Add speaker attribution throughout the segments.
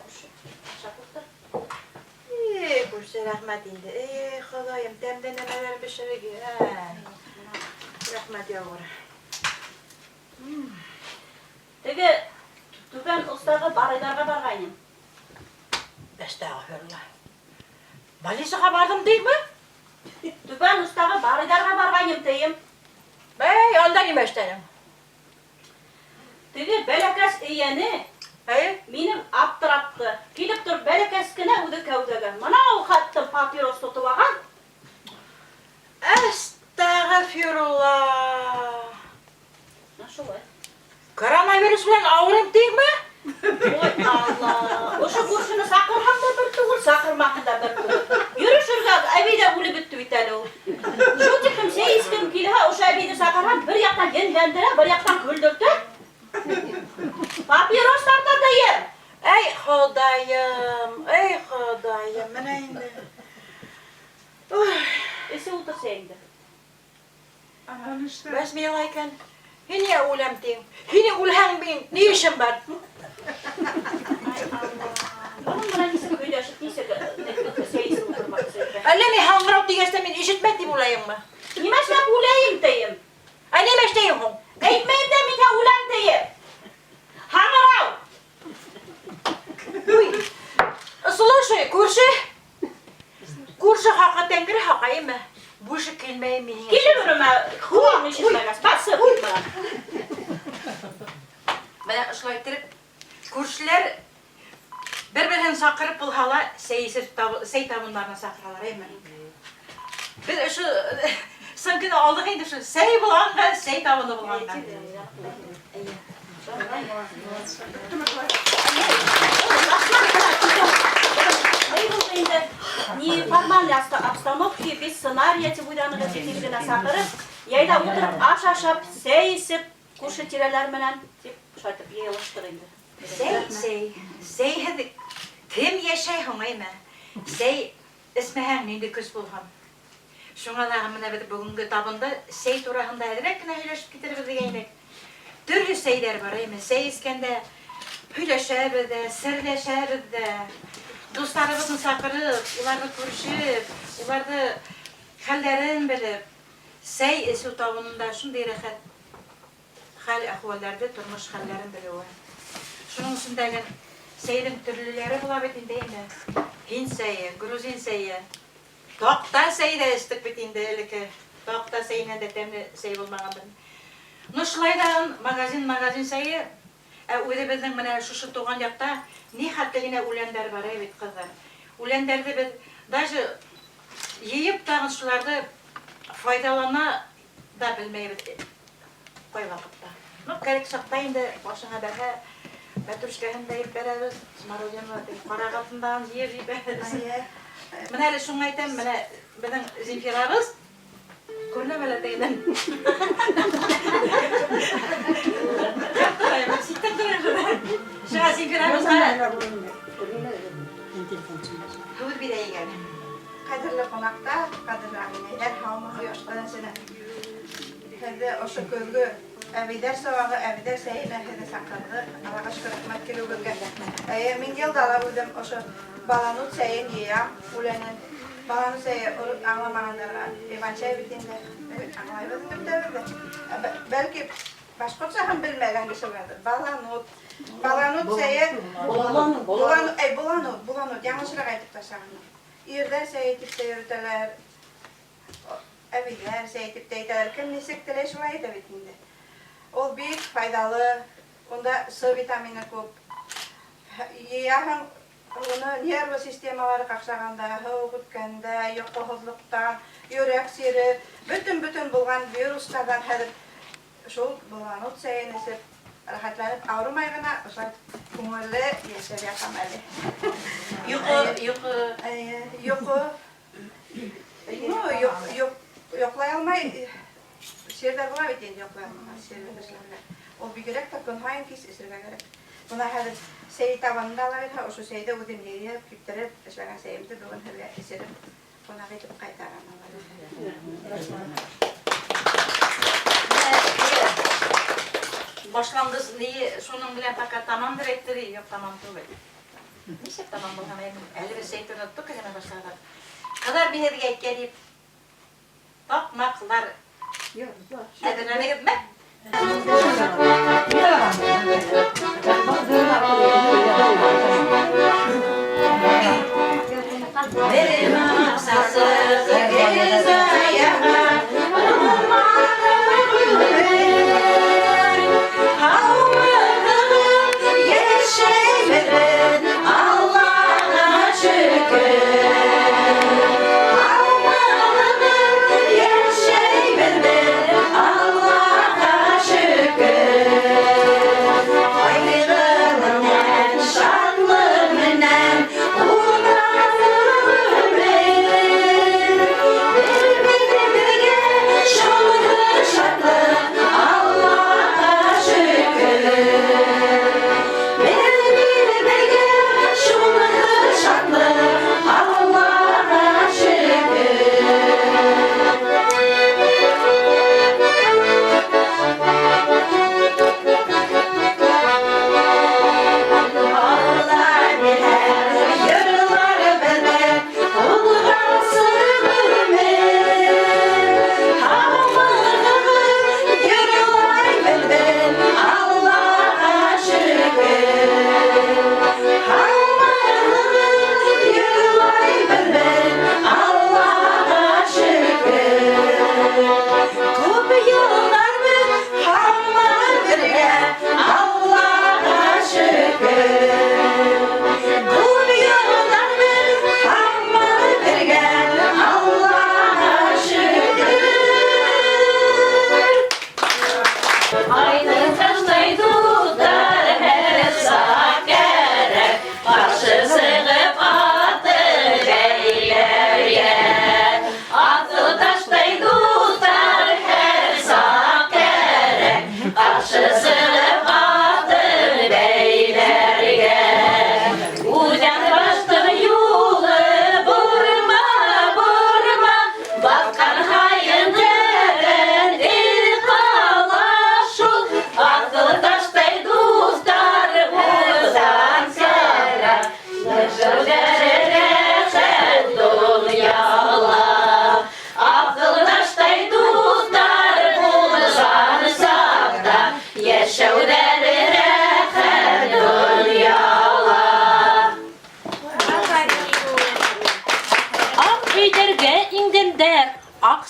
Speaker 1: Күрше, ашап ултыр.
Speaker 2: Эй, күрше, рәхмәт инде. Эй, Хоҙайым, тәмле нәмәләр бешергән. Рәхмәт яуғыр.
Speaker 1: Теге түбән остағы Барыйҙарға барғайным.
Speaker 2: Әстәғфирулла. Больницаға барҙым тиме?
Speaker 1: Түбән остағы Барыйҙарға барғайным тием.
Speaker 2: Бәй, анда нимә эшләнең?
Speaker 1: Теге бәләкәс эйәне
Speaker 2: Әйе?
Speaker 1: минең аптыратты. Килеп тор бәләкәс кенә үҙе кәүҙәгә. Мынау хатта папирос тотоп алған.
Speaker 2: Әстәғфирулла.
Speaker 1: Менә шулай.
Speaker 2: Коронавирус белән авырыйм тиме?
Speaker 1: Ой, Алла. Ошо күршене саҡырһаң да бер түгел, саҡырмаһаң да бер түгел. Йөрөшөргә әбей ҙә үлеп бөттө бит әле ул. Шул тиклем сәй эскем килһә, ошо әбейҙе саҡырһам, бер яҡтан енләндерә, бер яҡтан көлдөртә. Папирос тарта тием.
Speaker 2: Эй, Хоҙайым, эй, Хоҙайым, менә инде. Ой,
Speaker 1: Эсеп ултыр сәйеңде.
Speaker 2: Бәс мин алай икән. Һин ниңә үләм тиң? Һин үлһәң мин ни эшем бар?
Speaker 1: Ай, Алла. Бының менән нисек һөйләшеп, нисек сәй эсеп ултырмаҡсы икән?
Speaker 2: Әллә мин һаңғырау тигәс тә мин ишетмәй тип уйлайыңмы?
Speaker 1: Нимә эшләп үләйем тием?
Speaker 2: Ә нимә эшләйең һуң?
Speaker 1: Әйтмәйем дә мин үләм тием. Һаңғырау!
Speaker 2: Уй. Слушай, күрше. Күрше хаҡы тәңре хаҡы, әйме? Больше килмәйем мин һиңә.
Speaker 1: Килеп йөрөмә, ҡолағың ишетмәгәс, басып.
Speaker 2: Менә ошолай иттереп, күршеләр бер-береһен саҡырып булһа ла, сәй эсеп, сәй табындарына саҡыралар, әйме? Беҙ ошо сынкыны алдыҡ инде, ошо сәй булғанға, сәй табыны булғанға. Эйе.
Speaker 1: Ни булды инде? Неформальный обстановке, без сценария тип уйланыҡ, тиҙ генә саҡырып, яйҙа ултырып, аш ашап, сәй эсеп, күрше тирәләр менән тип шулайтып йыйылыштыҡ инде.
Speaker 2: Сәй, сәй, сәйһеҙ кем йәшәй һуң, әйме? Сәй эсмәһәң ниндәй көс булһын? Шуңа ла менә беҙ бөгөнгө табында сәй тураһында әҙерәк кенә һөйләшеп китербеҙ тигәйнек. Төрлө сәйҙәр бар, әйме? Сәй эскәндә һөйләшәбеҙ ҙә, серләшәбеҙ ҙә. Дуҫтарыбыҙҙы саҡырып, уларҙы күрешеп, уларҙы хәлдәрен белеп, сәй эсеү табынында шундай рәхәт хәл-әхүәлдәрҙе, тормош хәлдәрен белеүе. Шуның өсөн дә сәйҙең төрлөләре була бит инде, әйме? Һинд сәйе, грузин сәйе, таҡта сәй ҙә эстек бит инде элекке. Таҡта сәйенән дә тәмле сәй булмағандыр. Ну, шулай ҙа магазин сәйе, ә үҙебеҙҙең менә шушы тыуған яҡта ни хәтле генә үләндәр бар, әй бит, ҡыҙҙар. Үләндәрҙе беҙ даже йыйып тағын шуларҙы файҙалана да белмәйбеҙ ҡай ваҡытта. Ну, кәрәк саҡта инде башыңа бәрһә, мәтрүшкәһен дә ебәрәбеҙ, смородина, ҡарағатындан йыйып ебәрәбеҙ. Менә әле шуңа әйтәм, менә беҙҙең Земфирабыҙ күренә әле тегенән. Ситтән торайым. Шуңа Земфирабыҙға һүҙ бирәйек әле.
Speaker 3: Ҡәҙерле ҡунаҡтар, ҡәҙерле әбейҙәр, һаумыһығыҙ, ҡояштан сәләм. Һеҙҙе ошо көҙгө әбейҙәр сабағы, әбейҙәр сәйенә һеҙҙе саҡырҙыҡ. Аллаға шөкөр, рәхмәт килеүегеҙгә. Эйе, мин йылда ла үҙем ошо баланут сәйен йыям, үләнен. Баланут сәйе аңламағандарға иван-чай бит инде. Аңлайбыҙ инде бөтәбеҙ ҙә. Бәлки башҡортсаһын белмәгән кеше барҙыр. Баланут. Баланут сәйе. Буланут, әй, буланут, буланут. Яңылышыраҡ әйтеп ташлағанмын. Ирҙәр сәйе тип тә йөрөтәләр. Әбейҙәр сәйе тип тә әйтәләр. Кем нисек теләй, шулай әйтә бит инде. Ул бик файҙалы. Унда С витамины күп. Йыяһың уны нервы системалары ҡаҡшағанда, һыуыҡ үткәндә, йоҡоһоҙлоҡтан, йөрәк сире, бөтөн-бөтөн булған вирустарҙан хәҙер шул буланут сәйен эсеп, рәхәтләнеп ауырымай ғына, ошолай күңелле йәшәп ятам әле.
Speaker 2: Йоҡо, йоҡо.
Speaker 3: Эйе, йоҡо. Ну, йоҡлай алмай, сирҙәр була бит инде, йоҡлай алмаған сирле кешеләргә. Ул бигерәк тә көн һайын кис эсергә кәрәк. Бына хәҙер сәй табынында ала бирһә, ошо сәйҙе үҙем йыйып, киптереп эшләгән сәйемде бөгөн һеҙгә эсереп, ҡунаҡ итеп ҡайтарам.
Speaker 2: Башланғыс ни шуның белән пока тамамдыр әйтте, юҡ, тамам түгел. Нишләп тамам булған әле беҙ сәй турында только гына башладыҡ. Ҡыҙҙар, мин һеҙгә әйткән дип таҡмаҡлар әҙерләнегеҙме?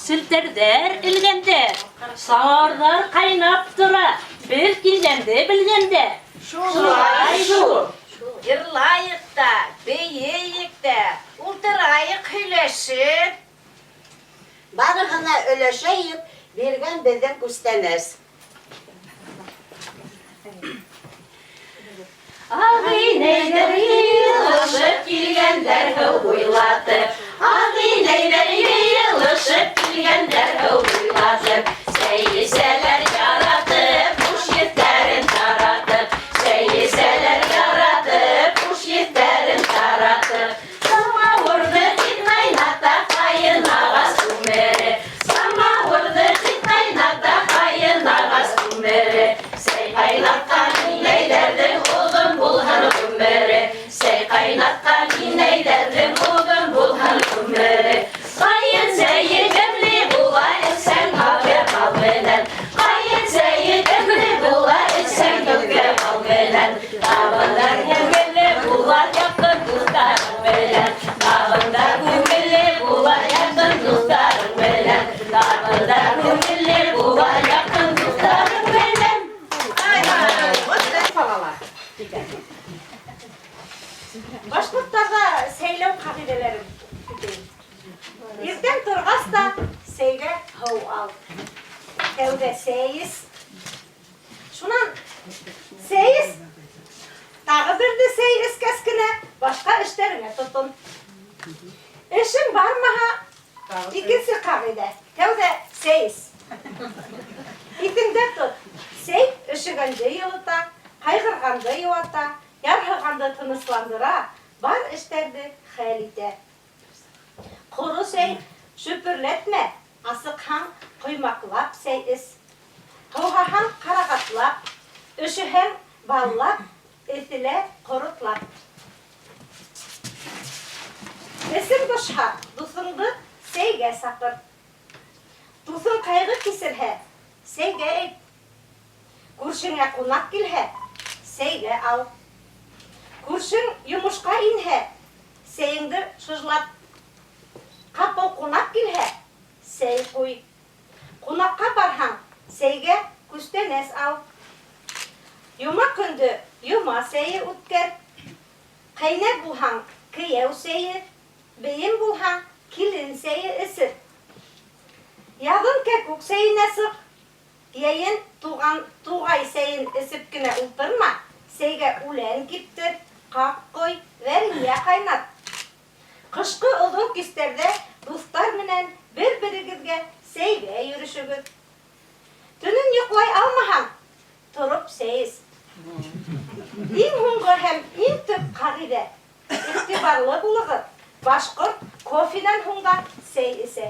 Speaker 4: Селтәрҙәр элгәндә, самауырҙар ҡайнап тора, беҙ килгәнде белгәндә. Шулай шул.
Speaker 2: Йырлайыҡ та, бейейек тә, ултырайыҡ һөйләшеп.
Speaker 5: Барыһына өләшәйек, биргән беҙҙең күстәнәс.
Speaker 4: Ағинәйҙәр йыйылышып килгәндәр һыу буйлатып. Ағинәйҙәр йыйылышып килгәндәр һыу буйлатып. Сәй эсәләр яратып, хуш еҫтәрен таратып. Сәй эсәләр яратып, хуш еҫтәрен таратып. Самауырҙы тиҙ ҡайната, ҡайын ағас күмере. Самауырҙы тиҙ ҡайната, ҡайын ағас күмере. Сәй ҡайнатҡан инәйҙәрҙең оҙон булһын ғүмере. Сәй ҡайнатҡан инәйҙәрҙең оҙон булһын ғүмере. Ҡайын сәйе тәмле була, эсһәң һаҙы бал менән. Ҡайын сәйе тәмле була, эсһәң һөткә бал менән. Табында күңелле була, яҡын дуҫтарың менән. Табында күңелле була, яҡын дуҫтарың менән. Табында күңелле була, яҡын дуҫтарың менән.
Speaker 2: Башҡорттарҙа сәйләү ҡағиҙәләрен үтәйем. Иртән торғас та сәйгә һыу ал. Тәүҙә сәй эс. Шунан сәй эс. Тағы берҙе сәй эскәс кенә башҡа эштәреңә тотон. Эшең бармаһа, икенсе ҡағиҙә. Тәүҙә сәй эс. Иҫеңдә тот. Сәй өшөгәнде йылыта, ҡайғырғанды йыуата, ярһығанды тынысландыра, бар эштәрҙе хәл итә. Ҡоро сәй шөпөрләтмә, асыҡһаң ҡоймаҡлап сәй эс. Һыуһаһаң ҡарағатлап, өшөһәң баллап, эҫелә ҡоротлап.
Speaker 6: Эсең бошһа, дуҫыңды сәйгә саҡыр. Дуҫың ҡайғы кисерһә, сәйгә әйт. Күршеңә ҡунаҡ килһә, сәйгә ал. Күршең йомошҡа инһә, сәйеңде шыжлат. Ҡапыл ҡунаҡ килһә, сәй ҡуй. Ҡунаҡҡа барһаң, сәйгә күстәнәс ал. Йома көндө йома сәйе үткәр. Ҡәйнә булһаң, кейәү сәйе, бейем булһаң, килен сәйе эсер. Яҙын кәкүк сәйенә сыҡ, йәйен туған туғай сәйен эсеп кенә ултырма, сәйгә үлән киптер, ҡаҡ ҡой, вәренйә ҡайнат. Ҡышҡы оҙон кистәрҙә дуҫтар менән бер-берегеҙгә сәйгә йөрөшөгөҙ. Төнөн йоҡлай алмаһаң, тороп сәй эс. Иң һуңғы һәм иң төп ҡағиҙә, иғтибарлы булығыҙ, башҡорт кофенан һуң да сәй эсә.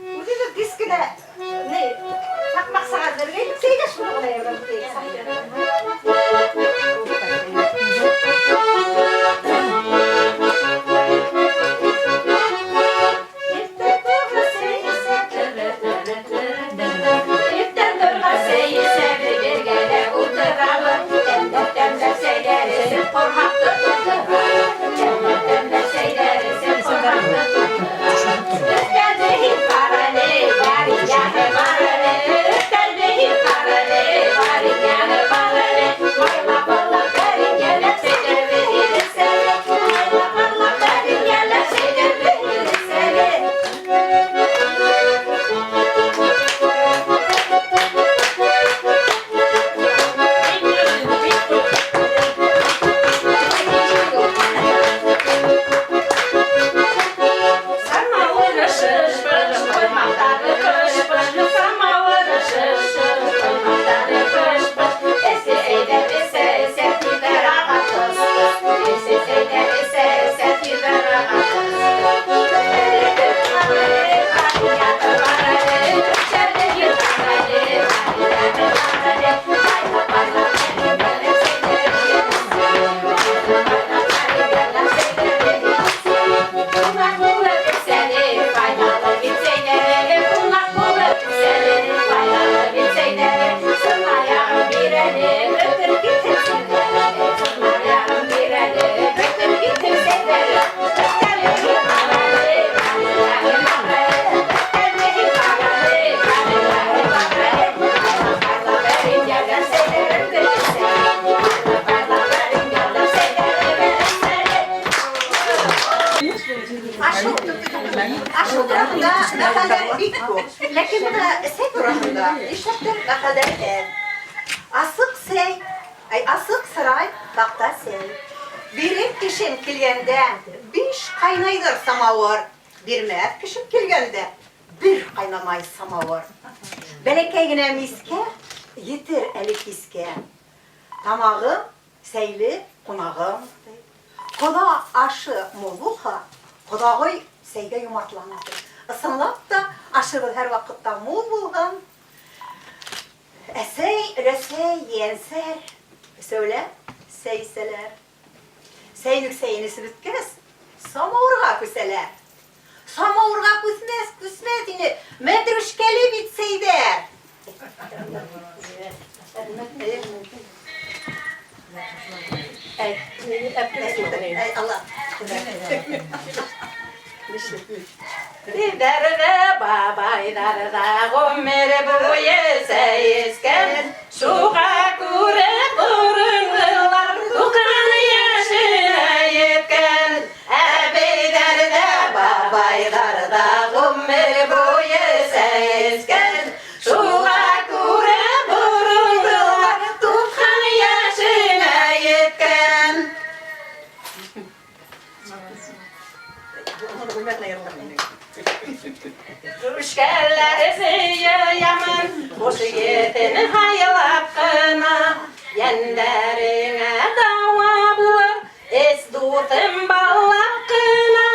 Speaker 6: Үҙебеҙ кескенә ни таҡмаҡ сығарып биргәйнек, сәйгә шуны ғына йырлап
Speaker 4: Иртән торға сәй эсәбеҙ, бергә лә ултырабыҙ. Тәмләп-тәмләп сәйҙәр эсеп, ҡорһаҡты тултырабыҙ. Тәмләп-тәмләп сәйҙәр эсеп, ҡорһаҡты тултырабыҙ. Өҫтәлде һин ҡара әле, вареньяһы бар әле. Өҫтәлде һин ҡара әле, вареньяһы бар әле. Майлап-баллап, вареньялап сәйҙәрҙе һин эс әле. Майлап-баллап, вареньялап сәйҙәрҙе һин эс әле. Самауыры шыш-пыш, ҡоймаҡтары пыш-пыш. Самауыры шыш-пыш, ҡоймаҡтары пыш-пыш. Эсе әйҙә, эсә, эсә, тиҙәр аға тыс-тыс. Эсе әйҙә, эсә, эсә, тиҙәр аға тыс-тыс. Ҡунаҡ булып эсәле, файҙалы бит сәйҙәре. Ҡунаҡ булып эсәле, файҙалы бит сәйҙәре. Сынаяғын бир әле, бөтөр китһен сирҙәре. Сынаяғын бир әле, бөтөр китһен сирҙәре. Өҫтәле һин ҡара әле, вареньяһы бар әле. Өҫтәле һин ҡара әле, вареньяһы бар әле. Майлап-майлап вареньялап сәйҙәреңде эс әле. Майлап-майлап вареньялап сәйҙәреңде эс әле.
Speaker 3: Аш-һыу тураһында мәҡәлдәр бик күп. Ләкин бына сәй тураһында нишләптер мәҡәлдәр әҙ. Асыҡ сәй, әй, асыҡ сырай, таҡта сәй. Бирер кешем килгәндә биш ҡайнайҙыр самауыр. Бирмәҫ кешем килгәндә бер ҡайнамай самауыр. Бәләкәй генә мискә етер әле кискә. Тамағым сәйле, ҡунағым. Ҡоҙа ашы мул булһа, ҡоҙағый сәйгә йомартлана. Ысынлап та ашыбыҙ һәр ваҡытта мул булһын. Әсәй, өләсәй, ейәнсәр, өсәүләп сәй эсәләр. Сәйнүк сәйен эсеп бөткәс, самауырға күсәләр. Самауырға күсмәҫ, күсмәҫ ине, мәтрүшкәле бит сәйҙәр. Әй, әй, Алла.
Speaker 2: Әбейҙәр ҙә, бабайҙар ҙа ғүмер буйы сәй эскән. Шуға күрә боронғолар 90 йәшенә еткән. Әбейҙәр ҙә, бабайҙар ҙа ғүмер буйы сәй эскән. Шуға күрә боронғолар 90 йәшенә еткән. Түшкәләр йыямын, хуш еҫен һайлап ҡына. Йәндәреңә дауа булыр, эс дуҫым баллап ҡына.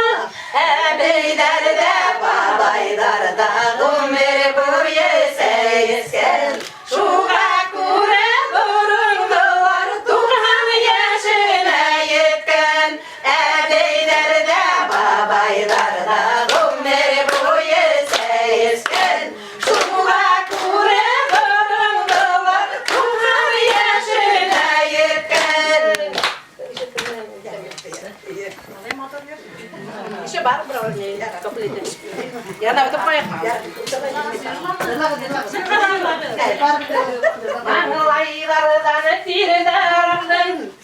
Speaker 2: Әбейҙәр ҙә, бабайҙар ҙа ғүмер буйы сәй эскән. Шуға
Speaker 7: Вообще барыбер не Яна бөтөп ҡуйыҡ. Маңлайҙарҙан тирҙәр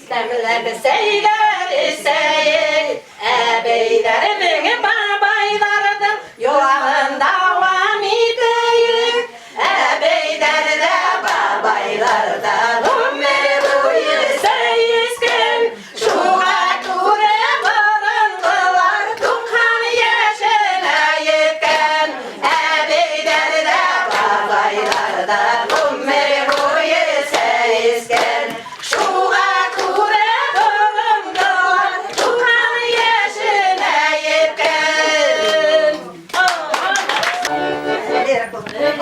Speaker 7: тәмләп сәйҙәр эсәйек. Әбейҙәрҙең, бабайҙарҙың йолаһын дауам итәйек. Әбейҙәр ҙә, бабайҙар ҙа ғүмер буйы сәй эскән. Шуға күрә боронғолар 90 йәшенә еткән. Әбейҙәр ҙә, бабайҙар ҙа ғүмер буйы сәй эскән. Шуға күрә боронғолар 90 йәшенә еткән.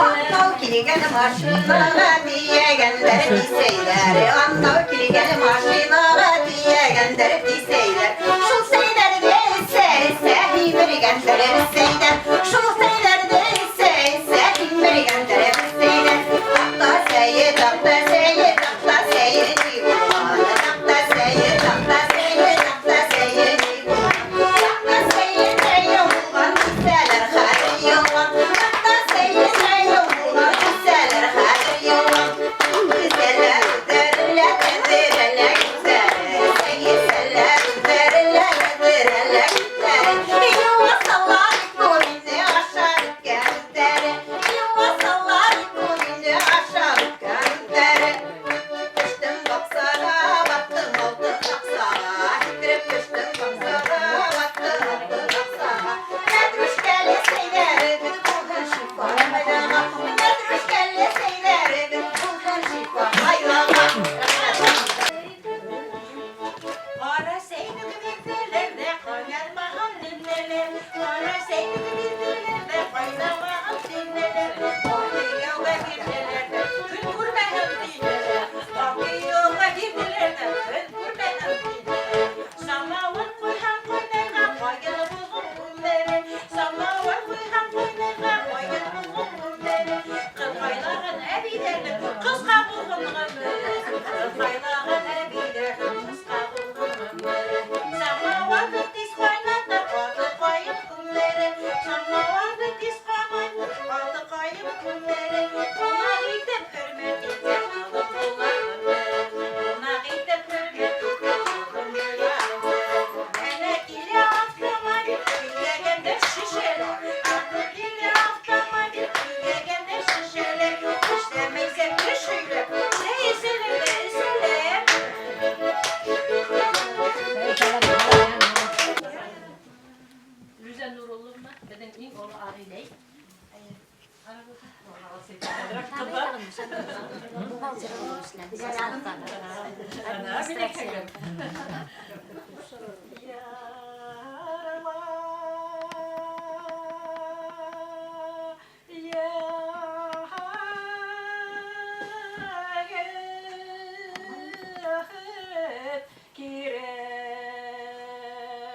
Speaker 5: Анау килгән машинаға тейәгәндәр сәйҙәр. Анау килгән машинаға тейәгәндәр сәйҙәр. Шул сәйҙәрҙе эсә эсә һимергәндәр сәйҙәр. Шул сәйҙәрҙе эсә эсә һимергәндәр сәйҙәр. Таҡта сәйе, таҡта сәйе, таҡта сәйе ни булған? Таҡта сәйе, таҡта сәйе, таҡта сәйе ни булған? Таҡта сәйе сәйе булған, бисәләр хәҙер йыуған. Таҡта сәйе сәйе булған, бисәләр хәҙер йыуған. Бисәләр үҙҙәрелә тәҙрәлә күҙҙәре. Сәй эсәләр үҙҙәрелә тәҙрәлә күҙҙәре. Йыуасалар мине ашап бөткән үҙҙәре. Йыуасалар мине ашап бөткән үҙҙәре. Төштөм баҡсаға, баттым алтын аҡсаға. Һикереп төштөм баҡсаға, баттым алтын аҡсаға. Мәтрүшкәле сәйҙәребеҙ булһын шифа файҙаға. Мәтрүшкәле сәйҙәребеҙ булһын шифа файҙаға.
Speaker 2: Ҡара сәйне бирҙеләр ҙә ҡайнатмаған төнләләр. Ҡара сәйне бирҙеләр ҙә ҡайнамаған төнләләр. Кейәүгә бирҙеләр ҙә көн күрмәһәм тинеләр. Кейәүгә бирҙеләр ҙә көн күрмәһәм тинеләр. Самауыр ҡуйһаң ҡайнарға ҡайын булһын ғүмере. Самауыр ҡуйһаң ҡайнарға ҡайын булһын ғүмере. Ҡыҙ һайлаған әбейҙәрҙең ҡыҫҡа булһын ғүмере. Ҡыҙ һайлаған әбейҙәрҙең ҡыҫҡа булһын ғүмере. Самауырҙы тиҙ ҡайната ҡаты ҡайын күмере. Самауырҙы тиҙ ҡайната ҡаты ҡайын күмере. Ҡунаҡ итеп хөрмәт итә халыҡ була ғүмере. Ҡунаҡ итеп хөрмәт итә халыҡ була ғүмере. Әнә килә автомобиль, төйәгәндә шешәләр. Аты килә автомобиль, төйәгәндә шешәләр. Эшләмәйсә кеше һөйләп, сәй эсәләр ҙә эсәләр.
Speaker 7: Лүзә Нурулловна, беҙҙең иң оло ағинәй.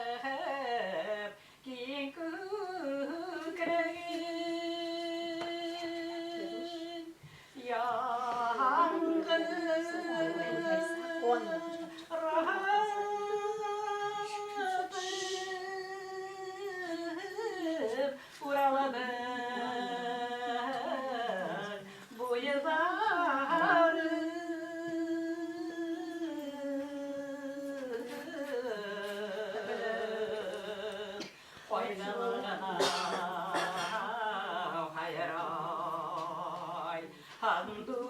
Speaker 2: Кирәп, киң күкрәген, яңғыратып, Уралының буйҙарын. Ҡайҙалығына һайрай һандуғас.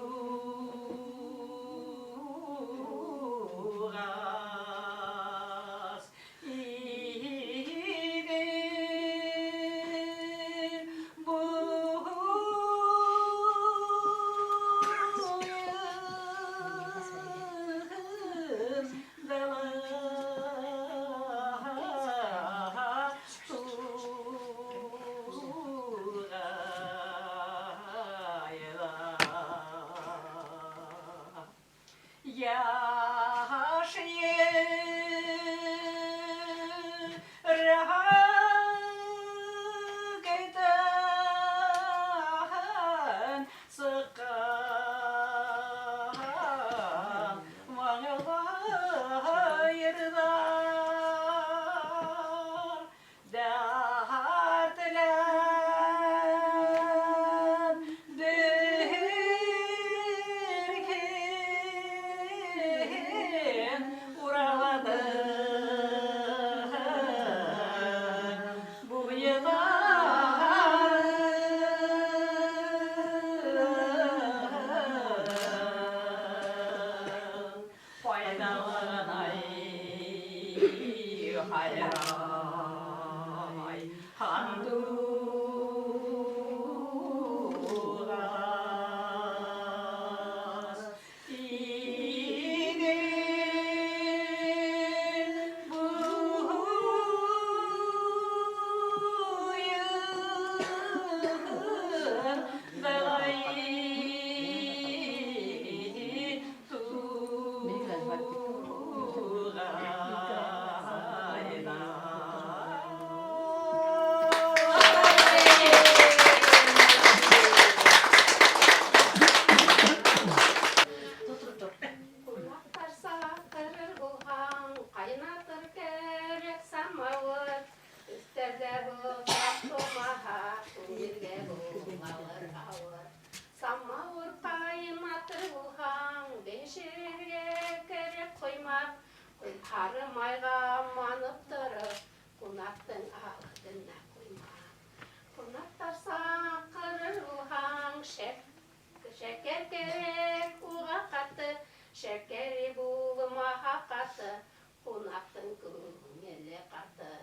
Speaker 2: Иҙел буйын дала туғайлар.
Speaker 7: Һайрай һандуғас. Иҙел буйын
Speaker 4: Ҡунаҡтар саҡырыр булһаң, ҡайнатыр кәрәк самауыр. Өҫтәлдә болғап тормаһа, күңелгә булалыр ауыр. Самауыр ҡайнатыр булһаң, бешерергә кәрәк ҡоймаҡ. Һары майға манып тороп, ҡунаҡтың алдына ҡуймаҡ. Ҡунаҡтар саҡырыр булһаң, шәкәр кәрәк уға ҡаты, шәкәре булмаһа ҡаты, ҡунаҡтың күңеле ҡаты.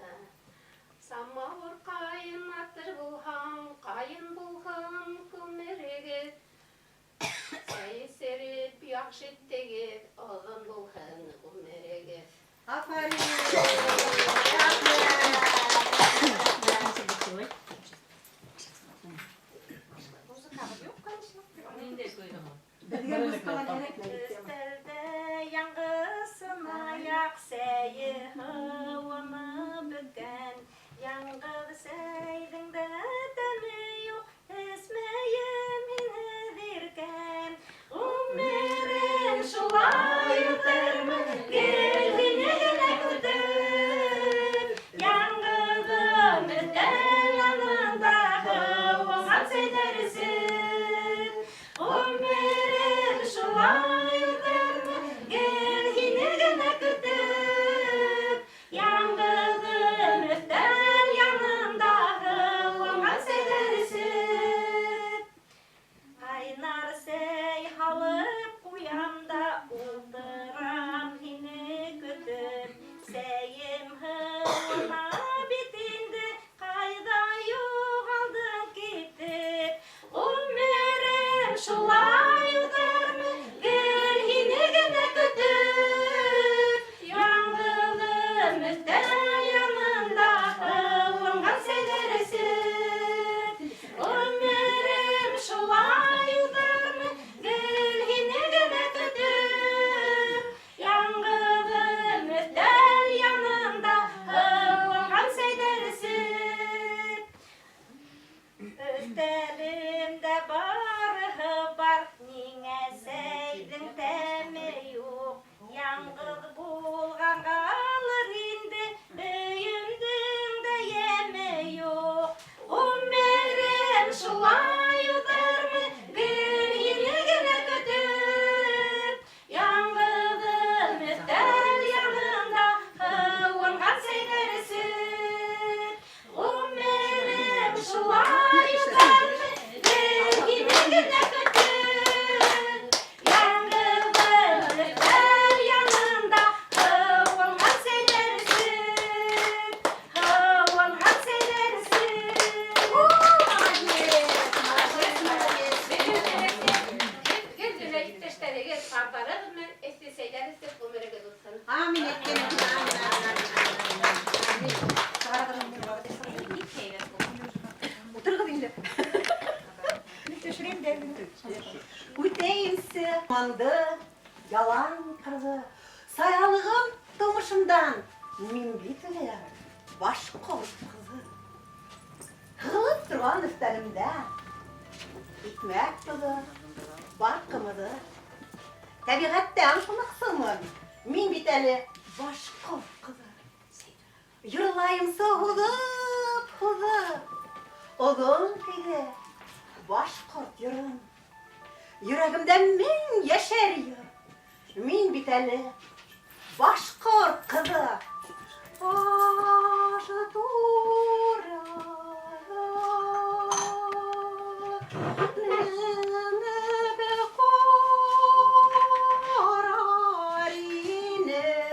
Speaker 4: Самауыр ҡайнатыр булһаң, ҡайын булһын күмерегеҙ. Сәй эсереп, яҡшы итегеҙ, оҙон булһын ғүмерегеҙ.
Speaker 5: Афарин!
Speaker 6: Музыкабыҙ юҡ, конечно.
Speaker 7: Ниндәй көйҙөң?
Speaker 3: Беҙгә музыкалар кәрәкмәй.
Speaker 1: Өҫтәлдә яңғыҙ сынаяҡ сәйе һыуынып бөткән. Яңғыҙ сәйҙең дә тәме юҡ, эсмәйем һинһеҙ иркәм. Ғүмерем шулай үтермен, гел һине генә көтөп. Яңғыҙым өҫтәл янында һыуынған сәйҙәр эсеп. Ғүмерем шулай үтермен, гел һине генә көтөп. Яңғыҙым өҫтәл янында һыуынған сәйҙәр эсеп. Ҡайнар сәй һалып ҡуям да ултырам һине көтөп. Сәйем һыуына бит инде, ҡайҙа юғалдың китеп. Ғүмерем шулай үтермен, гел һине генә көтөп. Яңғыҙым өҫтәл янында һыуынған сәйҙәр эсеп. Ғүмерем шулай үтермен, гел һине генә көтөп. Яңғыҙым өҫтәл янында һыуынған сәйҙәр эсеп. Өҫтәлемдә барыһы бар, ниңә сәйҙең тәме юҡ. Яңғыҙ булғанғалыр инде, өйөмдөң дә йәме юҡ. Ғүмерем шулай үтермен, гел һине генә көтөп. Яңғыҙым өҫтәл янында һыуынған сәйҙәр эсеп. Ғүмерем шулай үтермен, гел һине генә көтөп. Яңғыҙым өҫтәл янында һыуынған сәйҙәр эсеп. Һыуынған сәйҙәр эсеп.
Speaker 6: Молодец, молодец, молодец.
Speaker 4: Гел генә иптәштәрегеҙ, ҡарҙарығыҙ менән эҫе сәйҙәр эсеп ғүмерегеҙ үтһен.
Speaker 5: Амин әйткән. Амин, амин, амин.
Speaker 3: Ултырығыҙ инде. Төшөрәйем дә.
Speaker 5: Үтәйемсе, манды, ялан ҡырҙы. Саялығым тыумышымдан. Мин бит әле башҡорт ҡыҙы. Һығылып торған өҫтәлемдә икмәк тоҙо, бар ҡымыҙы. Тәбиғәттән ҡунаҡсылмын. Мин бит әле башҡорт ҡыҙы. Йырлайымсы һуҙып, һуҙып. Оҙон көйлө башҡорт йырын. Йөрәгемдә мең йәшәр йыр. Мин бит әле башҡорт ҡыҙы. Баш тура менеп ҡарар инем.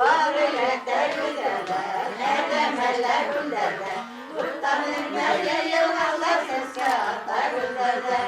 Speaker 5: Пар өрәктәр гөлдәрҙә, Әрҙәмәләр гөлдәрҙә, Туҡтанып бергә йылғалар, Сәскә ата гөлдәрҙә.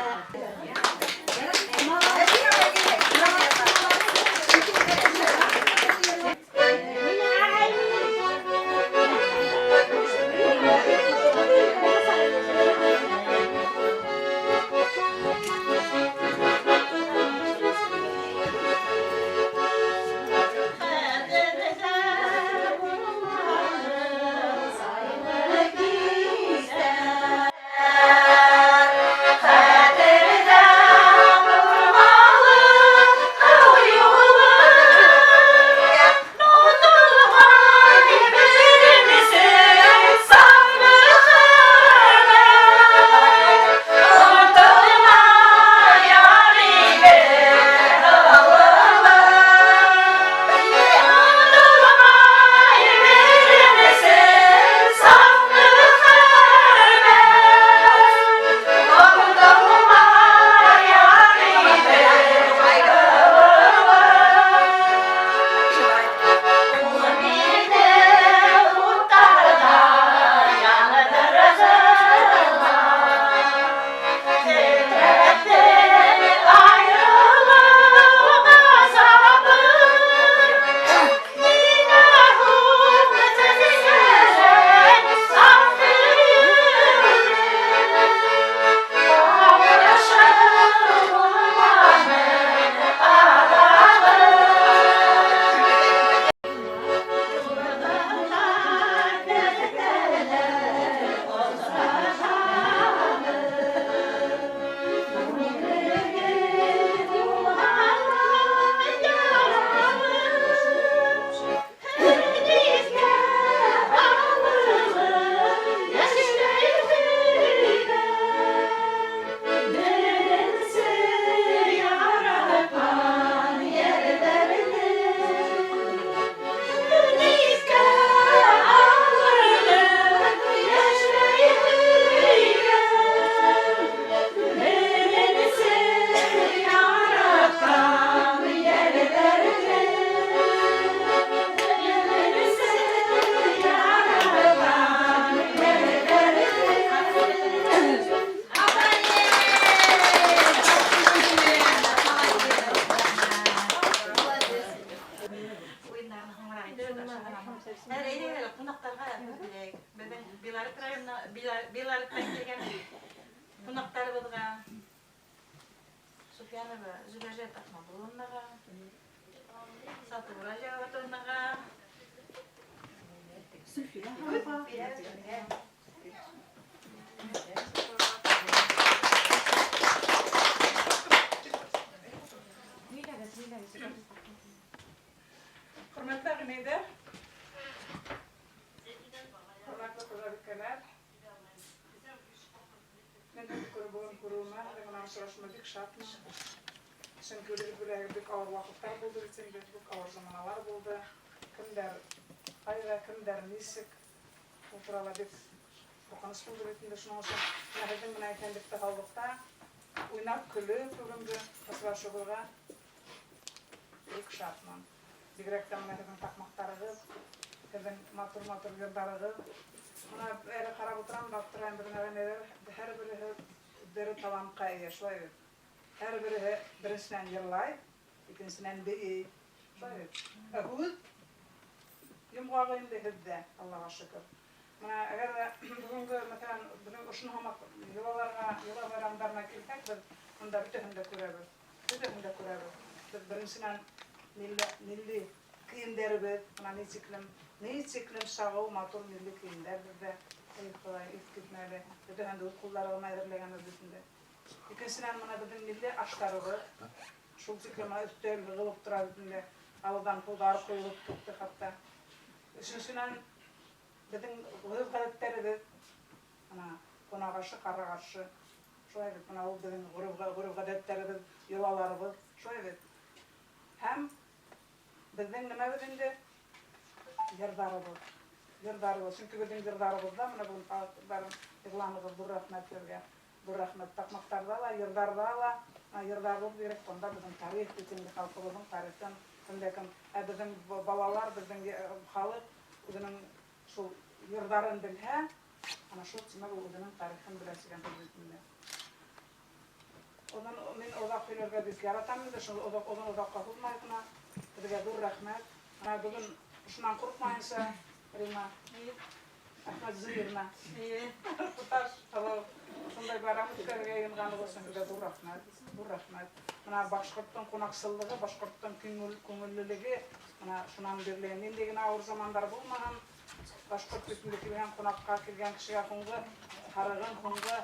Speaker 2: Хәҙер әйҙәгеҙ әле ҡунаҡтарға һүҙ бирәйек. Беҙҙең Белорет районына, Белореттан килгән ҡунаҡтарыбыҙға Суфьянова Зөбәржәт Аҡмабулловнаға, Сатыбура Җәүәтовнаға.
Speaker 3: Һүҙ бирәбеҙ һеҙгә.
Speaker 8: Хөрмәтле ағинәйҙәр, хөрмәтле хужабикәләр, мин һеҙҙе күреп, бөгөн күреүемә, һеҙҙең менән осрашыуыма бик шатмын. Сөнки үҙегеҙ беләһегеҙ, бик ауыр ваҡыттар булды бит инде, бик ауыр заманалар булды. Кемдәр ҡайҙа, кемдәр нисек, ул турала бик ҡурҡыныс булды бит инде. Шуның өсөн менә һеҙҙең менән иҫәнлектә, һаулыҡта уйнап, көлөп бөгөнгө осрашыуыбыҙға бик шатмын. Бигерәк тә менә һеҙҙең таҡмаҡтарығыҙ, һеҙҙең матур-матур йырҙарығыҙ. Мына әле ҡарап ултырам да аптырайым, беҙҙең ағинәйҙәр һәр береһе бер талантҡа эйә, шулай бит. Һәр береһе беренсенән йырлай, икенсенән бейей. Шулай бит. Ә һүҙ йомғағы инде һеҙҙә, Аллаға шөкөр. Мына әгәр ҙә бөгөнгө, мәҫәлән, беҙҙең ошоно һымаҡ йолаларға, йола байрамдарына килһәк, беҙ унда бөтәһен дә күрәбеҙ. Бөтәһен дә күрәбеҙ. Беҙ беренсенән милли кейемдәребеҙ, мына ни тиклем сағыу матур милли кейемдәр беҙҙә. Эй, Хоҙай, иҫ китмәле. Бөтәһен дә үҙ ҡулдары менән әҙерләгәнбеҙ бит инде. Икенсенән, мына беҙҙең милли аштарыбыҙ, шул тиклем мына өҫтәл йығылып тора бит инде. Ауыҙҙан һыуҙар ҡойолоп китте хатта. Өсөнсөнән, беҙҙең ғөрөф-ғәҙәттәребеҙ, мына ҡунаҡ ашы, ҡара ҡаршы. Шулай бит, мына ул беҙҙең ғөрөф-ғәҙәттәребеҙ, йолаларыбыҙ, шулай бит. Һәм беҙҙең нимәбеҙ инде? Йырҙарыбыҙ. Йырҙарыбыҙ. Сөнки беҙҙең йырҙарыбыҙҙа, мына бөгөн халыҡтарын йырланығыҙ, ҙур рәхмәт һеҙгә. Ҙур рәхмәт. Таҡмаҡтарҙа ла, йырҙарҙа ла, мына йырҙарыбыҙ бигерәк тә унда беҙҙең тарих бит инде, халҡыбыҙҙың тарихын Кемдә кем. Ә беҙҙең балалар, беҙҙең халыҡ үҙенең шул йырҙарын белһә, ана шул тимәк ул үҙенең тарихын белә тигән һүҙ бит инде. Оҙон мин оҙаҡ һөйләргә бик яратам инде, шул оҙаҡ оҙон оҙаҡҡа һуҙмай ғына. Һеҙгә ҙур рәхмәт. Менә бөгөн шунан ҡурҡмайынса, Рима Әхмәтзыевна, туташ, шундай байрам үткәрергә йыйынғанығыҙ өсөн һеҙгә ҙур рәхмәт, ҙур рәхмәт. Менә башҡорттоң ҡунаҡсыллығы, башҡорттоң күңел күңеллелеге менә шунан бирле ниндәй генә ауыр замандар булмаһын, башҡорт бит инде килгән ҡунаҡҡа, килгән кешегә һуңғы һарығын, һуңғы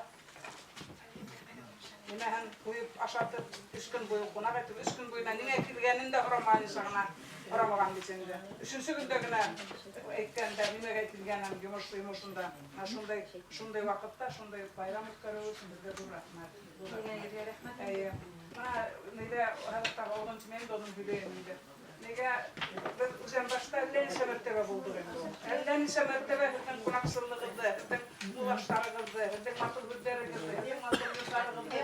Speaker 8: нимәһен ҡуйып ашатып, өс көн буйы ҡунаҡ итеп, өс көн буйына ниңә килгәнен дә һорамайынса ғына һорамаған бит инде. Өсөнсө көндә генә әйткәндәр нимәгә килгәнен, йомош йомошонда. Менә шундай шундай ваҡытта шундай байрам үткәреү өсөн беҙгә ҙур рәхмәт. Ҙур рәхмәт. Эйе. Бына нигә хәҙер тағы оҙон тимәйем дә оҙон һөйләйем инде. Нигә беҙ Үҙәнбашта әллә нисә мәртәбә булдыҡ инде ул. Әллә нисә мәртәбә һеҙҙең ҡунаҡсыллығыҙҙы, һеҙҙең мул аштарығыҙҙы, һеҙҙең матур һүҙҙәрегеҙҙе, һеҙҙең матур йырҙарығыҙҙы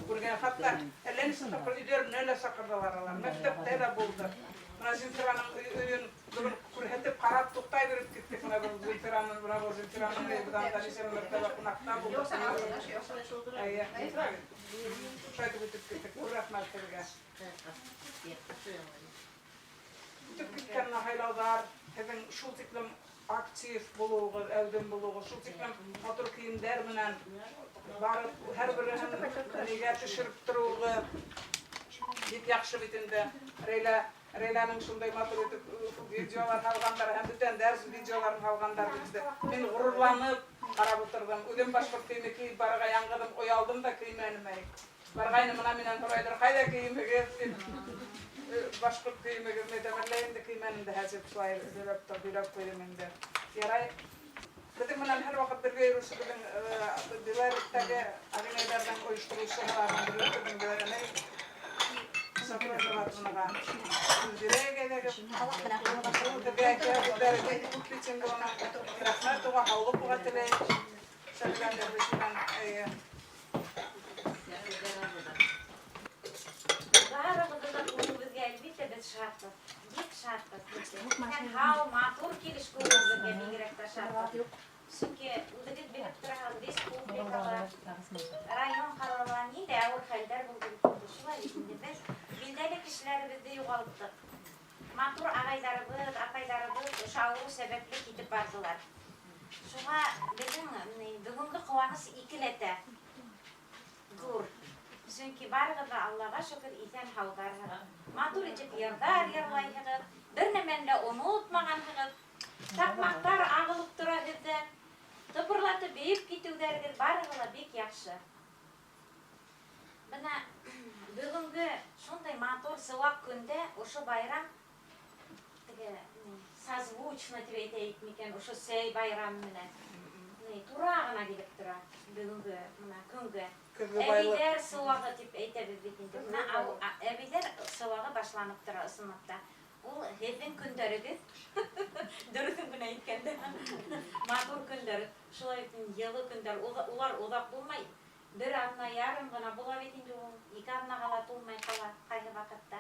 Speaker 8: күргән. Хатта әллә нисә тапҡыр өйҙәренә лә саҡырҙылар алар. Мәктәптә лә булдыҡ. Бына Земфираның өйөн бөгөн күрһәтеп, ҡарап туҡтай биреп киттек. Бына был Земфираның, бына был Земфираның өйө, беҙ анда нисә мәртәбә ҡунаҡта булдыҡ. Эйе, шулай итеп үтеп киттек. Ҙур рәхмәт һеҙгә. Үтеп киткән һайлауҙар, һеҙҙең шул тиклем актив булыуығыҙ, әүҙем булыуығыҙ, шул тиклем матур кейемдәр менән барып, һәр береһен нигә төшөрөп тороуығыҙ бик яҡшы бит инде. Рәйлә, Рәйләнең шундай матур итеп видеолар һалғандар һәм бүтәндәр видеоларын һалғандар бит инде. Мин ғорурланып ҡарап ултырҙым. Үҙем башҡорт кейеме кейеп барырға яңғыҙым, оялдым да кеймәнем әй. Барғайны бына минән һорайҙар, ҡайҙа кейемегеҙ тип. Башҡорт кейемегеҙ әйтәм, әллә инде кеймәнем дә хәҙер шулай һөйләп тә һөйләп ҡуйҙым инде. Ярай. Беҙҙең менән һәр ваҡыт бергә йөрөүсе беҙҙең Беларуҫтағы ағинәйҙәрҙең ойоштороусыларының береһе беҙҙең Беләрәнәй Сафрозова һүҙ бирәйек әйҙәгеҙ. Ул беҙгә әйтә һүҙҙәре бик күп бит инде уның. Рәхмәт уға, һаулыҡ уға теләйек. Сәләм Дәрвишенән. Эйе.
Speaker 2: Барығыҙҙы ла күреүебеҙгә, әлбиттә, беҙ шатбыҙ. Бик шатбыҙ. Һәм һау, матур килеш күреүебеҙгә бигерәк тә шатбыҙ. Сөнки үҙегеҙ белеп тораһығыҙ, республикала, район ҡалала ниндәй ауыр хәлдәр булды бит инде. Шулай бит инде беҙ билдәле кешеләребеҙҙе юғалттыҡ. Матур ағайҙарыбыҙ, апайҙарыбыҙ ошо ауырыу сәбәпле китеп барҙылар. Шуға беҙҙең бөгөнгө ҡыуаныс икеләтә ҙур. Сөнки барығыҙ ҙа Аллаға шөкөр иҫән һауҙарһығыҙ. Матур итеп йырҙар йырлайһығыҙ, бер нәмәне лә онотмағанһығыҙ. Таҡмаҡтар ағылып тора һеҙҙән. Тыпырлатып бейеп китеүҙәрегеҙ барыһы ла бик яҡшы. Бына бөгөнгө шундай матур сыуаҡ көндә ошо байрам теге созвучно тип әйтәйек микән, ошо сәй байрамы менән. Тура ғына килеп тора бөгөнгө бына көнгә.
Speaker 8: Көҙгө байлыҡ.
Speaker 2: Әбейҙәр сыуағы тип әйтәбеҙ бит инде. Бына әбейҙәр сыуағы башланып тора ысынлап та. Ул һеҙҙең көндәрегеҙ. Дөрөҫөн генә әйткәндә. Матур көндәр, шулай бит инде, йылы көндәр. Улар оҙаҡ булмай. Бер аҙна ярым ғына була бит инде ул. Ике аҙнаға ла тулмай ҡала ҡайһы ваҡытта.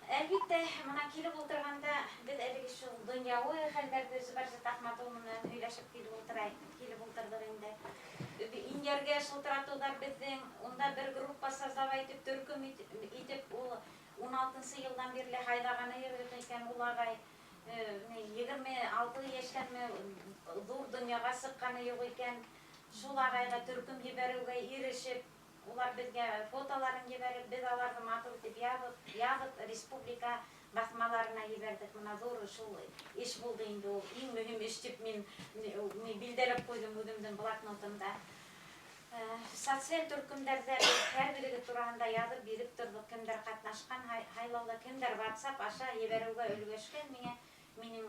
Speaker 2: Әлбиттә, бына килеп ултырғанда беҙ әлеге шул донъяуи хәлдәрҙе Зөбәржәт Әхмәтулла менән һөйләшеп килеп ултырай, килеп ултырҙыҡ инде. Инйәргә шылтыратыуҙар беҙҙең, унда бер группа создавать итеп, төркөм итеп, ул 16-нсы йылдан бирле һайлағаны юҡ икән ул ағай. 26 йәштәнме ҙур донъяға сыҡҡаны юҡ икән. Шул ағайға төркөм ебәреүгә ирешеп, улар беҙгә фотоларын ебәреп, беҙ аларҙы матур итеп яҙып республика баҫмаларына ебәрҙек. Бына ҙур шул эш булды инде ул. Иң мөһим эш тип мин билдәләп ҡуйҙым үҙемдең блокнотымда. Социаль төркөмдәрҙә беҙ һәр береһе тураһында яҙып биреп торҙоҡ, кемдәр ҡатнашҡан һайлауҙа, кемдәр WhatsApp аша ебәреүгә өлгәшкән миңә. Минең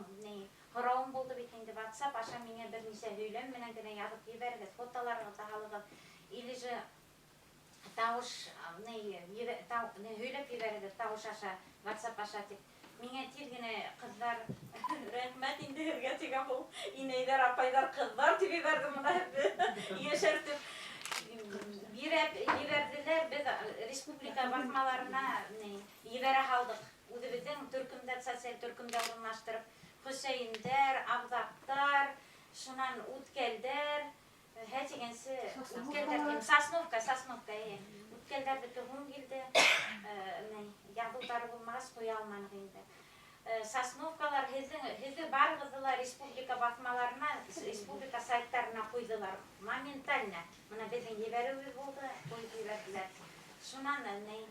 Speaker 2: һорауым булды бит инде, WhatsApp аша миңә бер нисә һөйләм менән генә яҙып ебәрегеҙ, фотоларығыҙҙы һалығыҙ, или же тауыш, һөйләп ебәрегеҙ тауыш аша, WhatsApp аша тип. Миңә тиҙ генә ҡыҙҙар, рәхмәт инде һеҙгә тигән ул инәйҙәр, апайҙар, ҡыҙҙар тип ебәрҙе бына һеҙҙе йәшәртеп. Биреп ебәрҙеләр, беҙ республика баҫмаларына ни, ебәрә һалдыҡ. Үҙебеҙҙең төркөмдә, социаль төркөмдә урынлаштырып, Хөсәйендәр, Абҙаҡтар, шунан Үткәлдәр, һә тигәнсе, Үткәлдәр тим, Сосновка, Сосновка, эйе. Үткәлдәрҙеке һуң килде, ни, яҙыуҙары булмағас ҡуя алманыҡ инде. Сосновкалар һеҙҙең, һеҙҙе барығыҙҙы ла республика баҫмаларына, республика сайттарына ҡуйҙылар. Моментально. Бына беҙҙең ебәреүебеҙ булды, ҡуйып ебәрҙеләр. Шунан ни,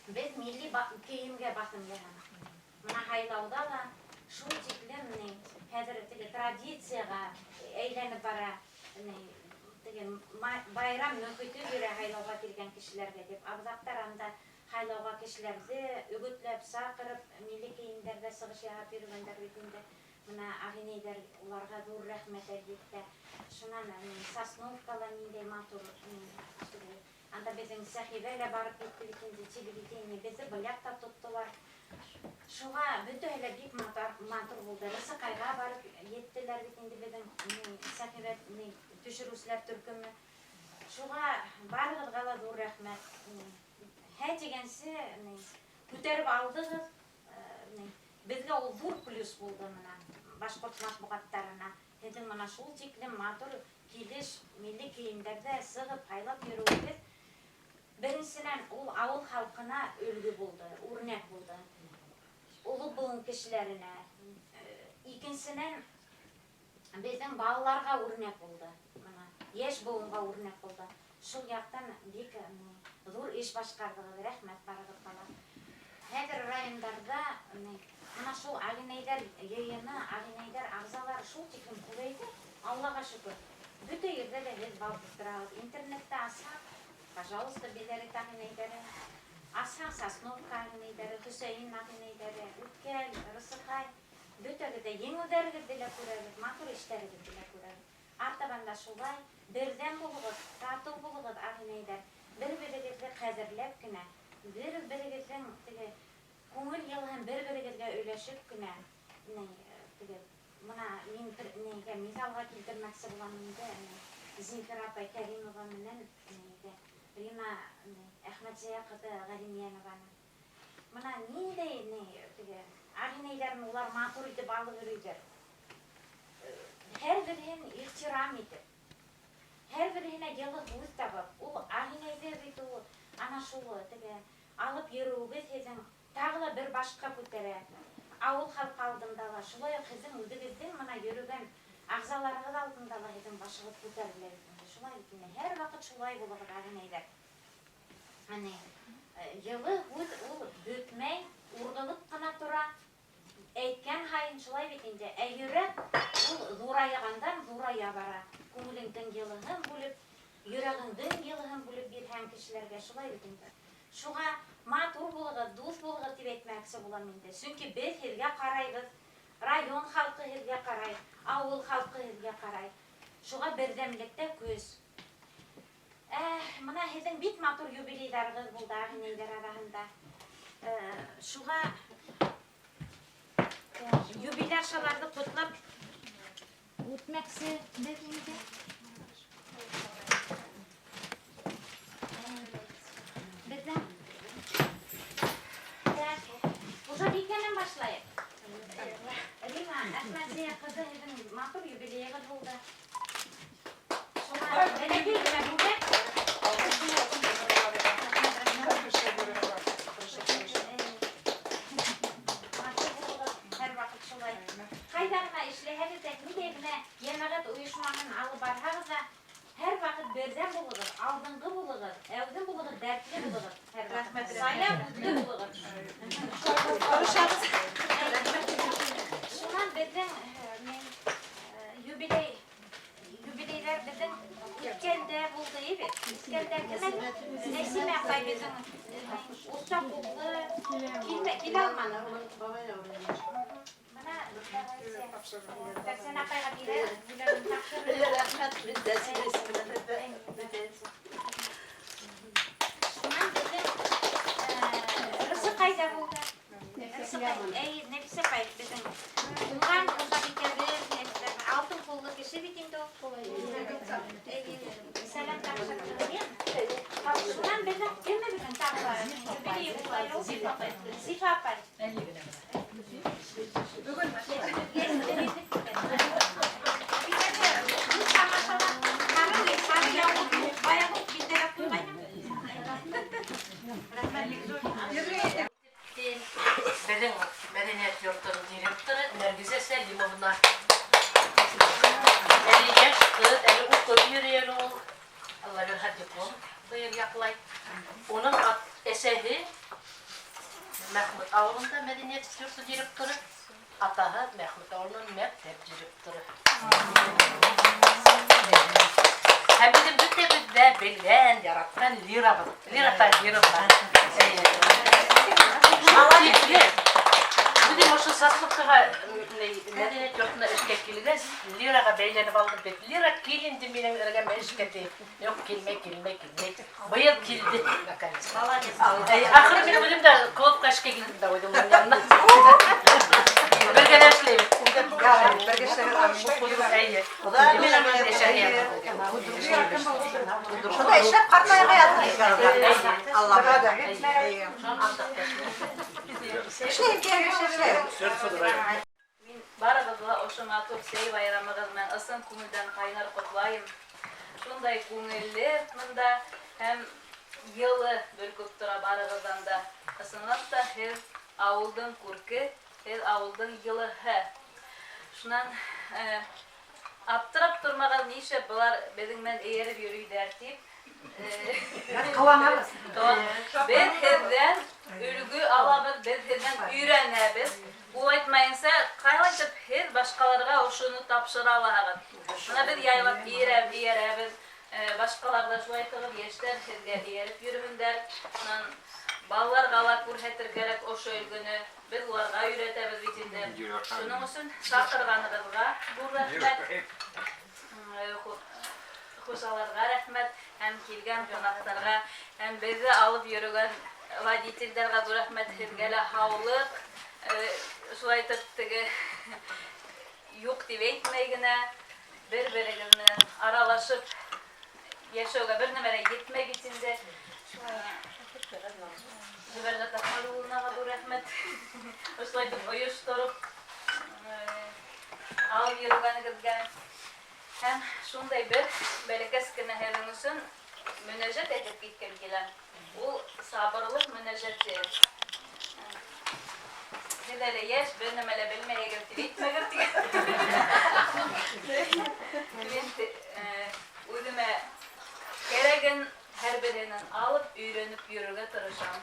Speaker 2: беҙ милли кейемгә баҫым яһаныҡ. Бына һайлауҙа ла шул тиклем ни, хәҙер теге традицияға әйләнеп бара, ни, теге байрам мөхите бирә һайлауға килгән кешеләргә тип. Абҙаҡтар анда һайлауға кешеләрҙе өгөтләп, саҡырып, милли кейемдәрҙә сығыш яһап йөрөгәндәр бит инде. Бына ағинәйҙәр уларға ҙур рәхмәт әлбиттә. Шунан Сосновкала ниндәй матур, теге, анда беҙҙең Сәхибә лә барып етте бит инде, телевидение, беҙҙе был яҡта тоттолар. Шуға бөтәһе лә бик матур булды. Рысаҡайға барып еттеләр бит инде беҙҙең, Сәхибә, төшөрөүселәр төркөмө. Шуға барығыҙға ла ҙур рәхмәт. Һә тигәнсе, күтәреп алдығыҙ, беҙгә ул ҙур плюс булды бына башҡорт матбуғаттарына. Һеҙҙең бына шул тиклем матур килеш, милли кейемдәрҙә сығып һайлап йөрөүегеҙ, беренсенән, ул ауыл халҡына өлгө булды, үрнәк булды. Оло быуын кешеләренә. Икенсенән, беҙҙең балаларға үрнәк булды. Бына йәш быуынға үрнәк булды. Шул яҡтан бик ҙур эш башҡарҙығыҙ, рәхмәт барығыҙға ла. Хәҙер райондарҙа, бына шул ағинәйҙәр йыйыны, ағинәйҙәр ағзалары шул тиклем күбәйҙе, Аллаға шөкөр. Бөтә ерҙә лә һеҙ балҡып тораһығыҙ. Интернетта асһаң, пожалуйста, Биҙәрит ағинәйҙәре, асһаң, Сосновка ағинәйҙәре, Хөсәйен ағинәйҙәре, Үткәл, Рысыҡай, бөтәгеҙ ҙә еңеүҙәрегеҙҙе лә күрәбеҙ, матур эштәрегеҙҙе лә күрәбеҙ. Артабан да шулай берҙәм булығыҙ, татыу булығыҙ, ағинәйҙәр. Бер-берегеҙҙе ҡәҙерләп кенә, бер-берегеҙҙең теге күңел йылыһын бер-берегеҙгә өләшеп кенә, ни, теге, бына мин бер нигә миҫалға килтермәксе булам инде, ни, Зинфира апай Кәримова менән, нигә, Рима, ни, Әхмәтзия ҡыҙы Ғәлимйәнованы. Бына ниндәй, ни, теге, ағинәйҙәрен улар матур итеп алып йөрөйҙәр. Һәр береһен ихтирам итеп, һәр береһенә йылы һүҙ табып, ул ағинәйҙе бит ул ана шул теге алып йөрөүегеҙ һеҙҙең тағы ла бер башҡа күтәрә. Ауыл халҡы алдында ла, шулай уҡ һеҙҙең үҙегеҙҙең бына йөрөгән ағзаларығыҙ алдында ла һеҙҙең башығыҙ күтәрелә бит инде. Шулай бит инде. Һәр ваҡыт шулай булығыҙ, ағинәйҙәр. Аны, йылы һүҙ ул бөтмәй, урғылып ҡына тора. Әйткән һайын шулай бит инде. Ә йөрәк ул ҙурайғандан ҙурая бара. Күңелеңдең йылыһын бүлеп, йөрәгеңдең йылыһын бүлеп бирһәң кешеләргә, шулай бит инде. Шуға матур булығыҙ, дуҫ булығыҙ тип әйтмәксе булам инде. Сөнки беҙ һеҙгә ҡарайбыҙ, район халҡы һеҙгә ҡарай, ауыл халҡы һеҙгә ҡарай. Шуға берҙәмлектә көс. Бына һеҙҙең бик матур юбилейҙарығыҙ булды ағинәйҙәр араһында. Шуға юбиляршаларҙы ҡотлап үтмәксе беҙ инде. Беҙҙең Так, Хужабикәнән башлайыҡ. Рима Әхмәтзия ҡыҙы, һеҙҙең матур юбилейығыҙ булды. Шуға бәләкәй генә бүләк. Матур булығыҙ, һәр ваҡыт шулай. Ҡайҙа ғына эшләһәгеҙ ҙә, ниндәй генә йәмәғәт ойошмаһын алып барһағыҙ ҙа, һәр ваҡыт берҙәм булығыҙ, алдынғы булығыҙ, әүҙем булығыҙ, дәртле булығыҙ. Һәр ваҡыт.
Speaker 3: Рәхмәт,
Speaker 2: Сая үҙле булығыҙ. Шунан беҙҙең, юбилейҙәр беҙҙең Үткәлдә булды, эйе. Үткәлдә кем әле? Нәсимә апай беҙҙең, оҫта ҡуллы, килә алманы. Бына, Фәрзәнә апайға бирәбеҙ, бүләген тапшырып.
Speaker 7: Рәхмәт, беҙ ҙә
Speaker 2: Шунан беҙҙең, Рысыҡайҙа булды. Рысыҡай, әй, Нәфисә апай беҙҙең уңған хужабикәбеҙ, Нәфисә апай, алтын ҡуллы кеше бит инде ул. Әй, сәләм тапшырҙы.
Speaker 1: Зифа апай. Зифа апай.
Speaker 3: Бөгөн
Speaker 7: Беҙҙең мәҙәниәт йортоноң директоры Нәргизә Сәлимовна. Әле йәш ҡыҙ, әле уҡып йөрөй әле ул. Алла бирһә, диплом быйыл яҡлай. Уның әсәһе Мәхмүт ауылында мәҙәниәт йорто директоры, атаһы Мәхмүт ауылының мәктәп директоры. Һәм беҙҙең бөтәбеҙ ҙә белгән, яратҡан Лирабыҙ. Лира Таһировна. Шул тиклем. Үҙем ошо Сосновкаға мәҙәниәт йортона эшкә килгәс, Лираға бәйләнеп алдым бит. Лира, кил инде минең эргәмә эшкә тип. Юҡ, килмәй, килмәй, килмәй. Быйыл килде, наконец.
Speaker 1: Молодец.
Speaker 7: Ахыры мин үҙем дә клубҡа эшкә килдем дә үҙем уның янына. Бергә лә эшләйбеҙ. Эйе. Мин менән йәшәргә.
Speaker 6: Шунда эшләп ҡартайырға ятыр. Алла бирҙе. Эшләйем, кәрәк эшләйем.
Speaker 9: Мин барығыҙҙы ла ошо матур сәй байрамығыҙ менән ысын күңелдән ҡайнар ҡотлайым. Шундай күңелле бында һәм йылы бөркөп тора барығыҙҙан да. Ысынлап та һеҙ ауылдың күрке, һеҙ ауылдың йылыһы. Шунан аптырап тормағыҙ, нишләп былар беҙҙең менән эйәреп йөрөйҙәр тип.
Speaker 2: Ҡыуанабыҙ.
Speaker 9: Беҙ һеҙҙән өлгө алабыҙ, беҙ һеҙҙән өйрәнәбеҙ. Ул әйтмәйенсә, ҡалайтып һеҙ башҡаларға ошоно тапшыра алаһығыҙ. Бына беҙ яйлап эйәрәбеҙ. Башҡалар ҙа шулай тығыҙ, йәштәр һеҙгә эйәреп йөрөһөндәр. Шунан балаларға ла күрһәтер кәрәк ошо өлгөнө. Беҙ уларға өйрәтәбеҙ бит инде. Шуның өсөн саҡырғанығыҙға ҙур рәхмәт. Хужаларға рәхмәт һәм килгән ҡунаҡтарға һәм беҙҙе алып йөрөгән водителдәргә ҙур рәхмәт, һеҙгә лә һаулыҡ. Шулай итеп теге юҡ тип әйтмәй генә бер-берегеҙ менән аралашып йәшәүгә бер нәмә лә етмәй бит инде. Зөбәржәт Әхмәдуллинаға ҙур рәхмәт. Ошолай итеп ойоштороп алып йөрөгәнегеҙгә. Һәм шундай бер бәләкәс кенә һеҙҙең өсөн мөнәжәт әйтеп киткем килә. Ул сабырлыҡ мөнәжәте. Һеҙ әле йәш, бер нәмә лә белмәйһегеҙ тип әйтмәгеҙ тигән. Мин үҙемә кәрәген һәр береһенән алып, өйрәнеп йөрөргә тырышам.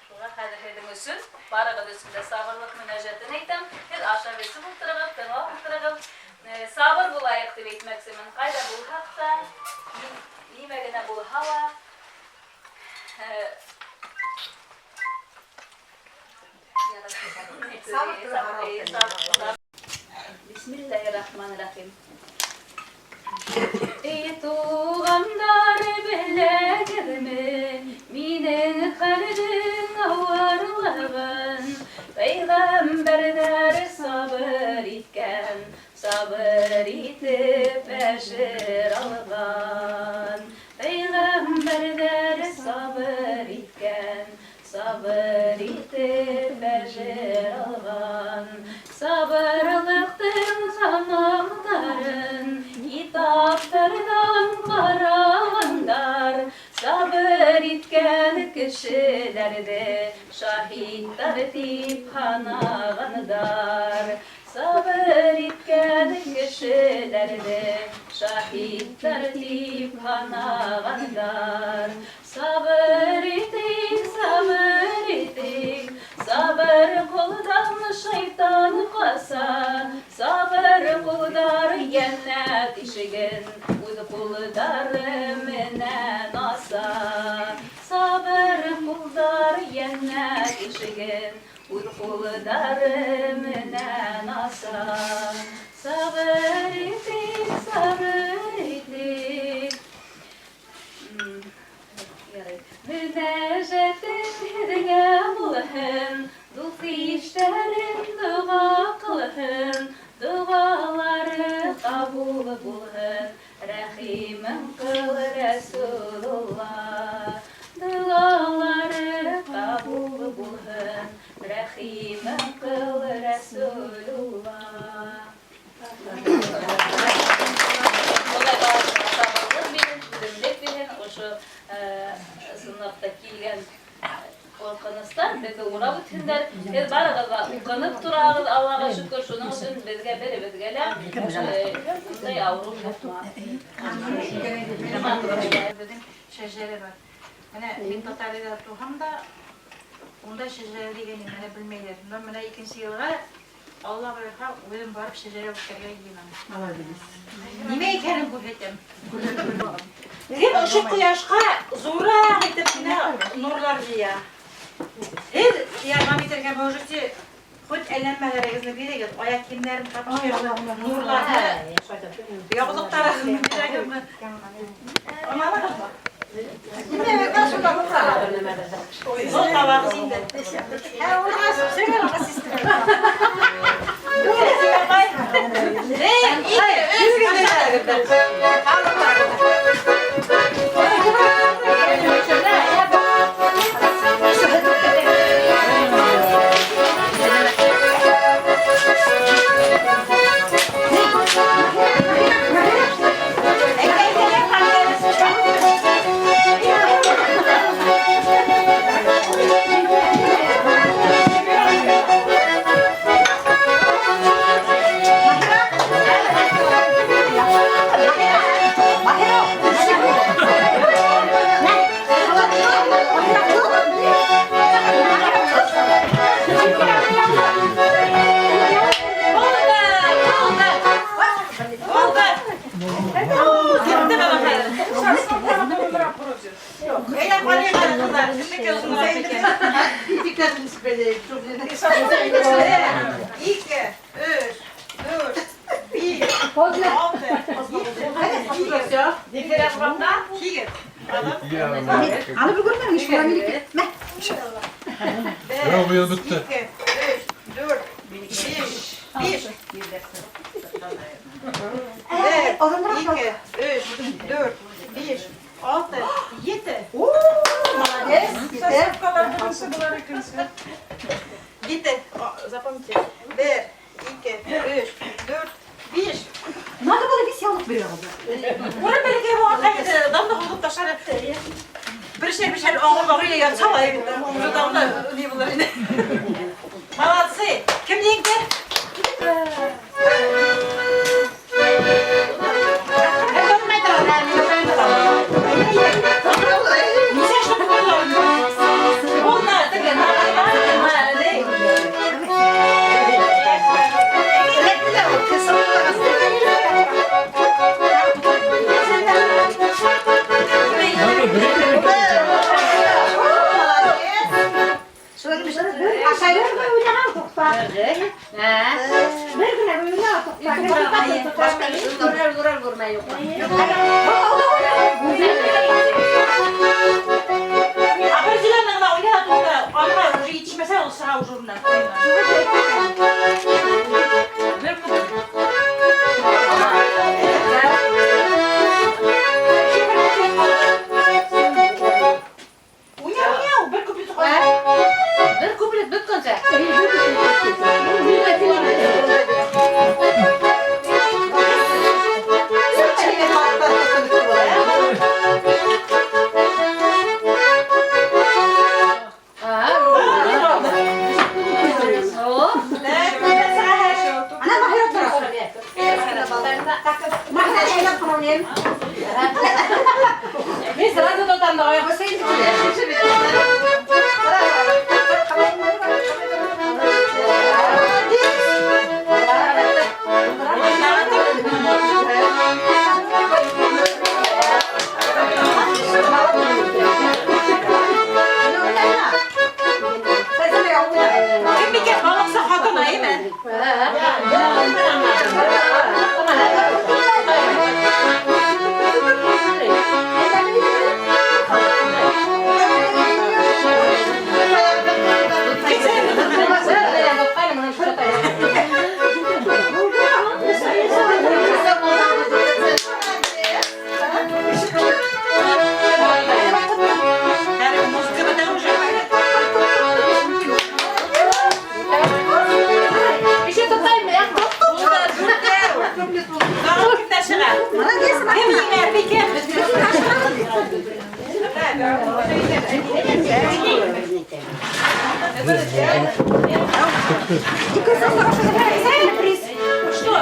Speaker 9: Шуға хәҙер һеҙҙең өсөн, барығыҙ өсөн дә сабырлыҡ мөнәжәтен әйтәм. Һеҙ ашап эсеп ултырығыҙ, тыңлап ултырығыҙ. Сабыр булайыҡ тип әйтмәксемен. Ҡайҙа булһаҡ та, нимә генә булһа ла, Бисмиллахиррахманиррахим. Эй, туғандар, беләгеҙме, минең хәлдең ауырлығын? Пәйғәмбәрҙәр сабыр иткән, сабыр итеп әжер алған. Пәйғәмбәрҙәр сабыр иткән, сабыр итеп әжер алған. Сабырлыҡтың һамаҡтарын китаптарҙан ҡарағандар. Сабыр иткән кешеләрҙе шаһиттар тип һанағандар. Сабыр иткән кешеләрҙе шаһиттар тип һанағандар. Сабыр итик, сабыр итик, сабыр ҡулдан шайтан ҡаса. Сабыр ҡулдар йәннәт ишеген үҙ ҡулдары менән аса. Сабыр ҡулдар йәннәт ишеген үҙ ҡулдары менән аса. Сабыр итик, сабыр итик. Ярай. Мөнәжәтем һеҙгә булһын, дуҫ-иштәрем доға ҡылһын, доғалары ҡабул булһын. Рәхимең ҡыл, Рәсүлулла. Доғалары ҡабул булһын. Иман кыл, Рәсүлулла. Хоҙай барыбыҙға сабырлыҡ бирһен, түҙемлек бирһен, ошо ысынлап та килгән ҡурҡыныстар беҙҙе урап үтһендәр. Һеҙ барығыҙ ҙа уҡынып тораһығыҙ, Аллаға шөкөр, шуның өсөн беҙгә беребеҙгә лә ундай ауырыу йоҡмаҫ.
Speaker 2: Беҙҙең шәжәрә бар. Менә мин Татарияда туһам да, унда шәжәрә тигән нимәне белмәйҙәр. Но менә икенсе йылға Алла бойорһа, үҙем барып шәжәрә үткәрергә йыйынам. Нимә икәнен күрһәтәм. Кем ошо ҡояшҡа ҙурыраҡ итеп менә нурлар йыя? Һеҙ ярҙам итергә можете, хоть әйләнмәләрегеҙҙе бирегеҙ, аяҡ кейемдәрен тапшырығыҙ, нурларҙы, яҡлыҡтарығыҙҙы бирәгеҙме? Аңланығыҙмы? Ну, табағыҙ инде. Бер, ике, өс, башлағыҙ. Булды, булды. Булды. Китте бала хәҙер. Әйҙә, ҡарайыҡ әле, ҡыҙҙар. Кемдеке оҙонораҡ икән? Бер, ике, өс, дүрт, биш, алты, ете, һигеҙ. Һигеҙ.
Speaker 6: Аны бер күрмәнең, шулай минеке. Мә.
Speaker 2: Бер,
Speaker 10: Юҡ, быйыл бөттө.
Speaker 2: ике, өс, дүрт, биш, биш. Бер, ике, өс, дүрт, биш, алты, ете.
Speaker 6: Молодец. Ете.
Speaker 8: Составкалар беренсе, былар икенсе.
Speaker 2: Ете. О, запомните. Бер, ике, өс, дүрт, биш.
Speaker 6: Надо было весь яулыҡ бирергә.
Speaker 2: Урын бәләкәй булғанға инде давно һуғып ташлар. Берешәр бишәр аңыр бағыр ятса ла инде. Уже давно ни булыр инде. Молодцы. Кем еңде? Нисә штук булды? Булды, теге, на, ни?
Speaker 6: Бер генә уйнаған туҡта.
Speaker 4: Күрер, күрер, күрмәй юҡ.
Speaker 2: Определенно гына уйна туҡта. Аңа уже етешмәсә, ул сыға уже урыннан. Бер куплет. Уйна, уйна, бер куплет ҡуй.
Speaker 7: Бер куплет бөткәнсә.
Speaker 6: Ана Маһира тора. Маһира әйләп ҡарайым.
Speaker 2: Мин сразу тотам да аяҡ. Кем икән балыҡсы ҡатыны, әйме?
Speaker 6: Приз. Что?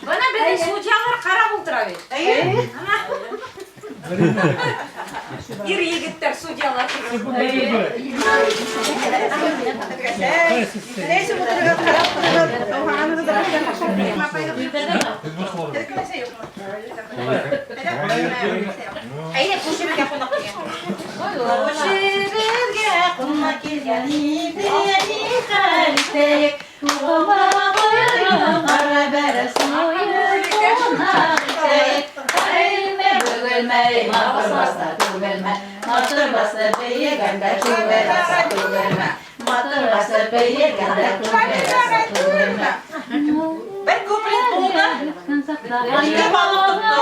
Speaker 2: Бына беҙҙең судьялар ҡарап ултыра бит. Ир егеттәр судьялар. Әйҙә, күршебеҙгә ҡунаҡ килгән. Күршебеҙгә ҡунаҡ килгән ине, ни хәл итәйек? Ҡара бәрәс ҡунаҡ итәйек. Әймә бөгөлмәй, матур түгелмә, матур басы бейегәндә түгел түгелмә, матур басы бейегәндә түгел түгелмә. Бер куплет булды. Ике балыҡ тотто.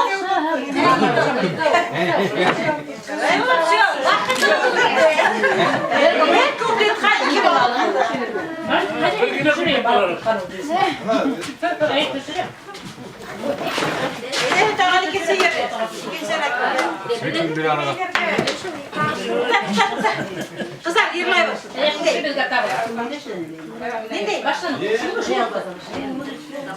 Speaker 2: Бер куплетҡа ике балыҡ. Тағын икенсе ерҙә. Икенсе рәт. Ҡыҙҙар, йырлайбыҙ. Ниндәй?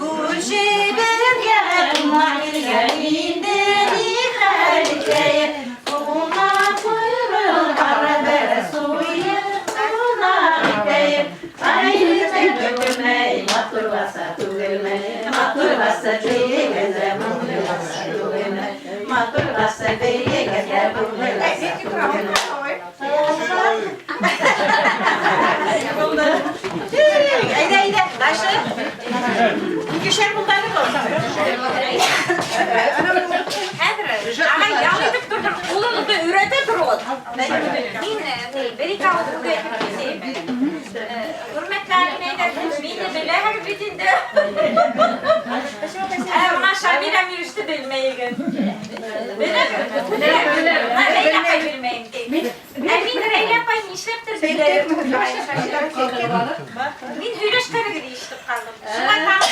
Speaker 2: Күршебеҙгә ҡунаҡ килгән инде, ни хәл итәйек? Ҡунаҡ ҡойроғон ҡара бәрәс һуйып, ҡунаҡ итәйек. Әйҙә бөгөлмәй, матур баса түгелме, матур баса бейегәндә моңло баса түгелме, матур баса бейегәндә моңло баса түгелме. Әйҙә, әйҙә, дальше. Икешәр булды әле был. Хәҙер, ағай, ял итеп торҙоҡ, ҡулығыҙҙы өйрәтә тороғоҙ. Мин бер ике ауыҙ һүҙ әйтеп китәйем. Хөрмәтле әнәйҙәр, мине беләһегеҙ бит инде. Ә бына Шамил Әмировичты белмәйегеҙ. Беләһегеҙ? Беләм. Рәйлә апай белмәйем. Ә мин Рәйлә апай нишләптер беләм. Мин һөйләшкәнегеҙҙе ишетеп ҡалдым. Шуға танып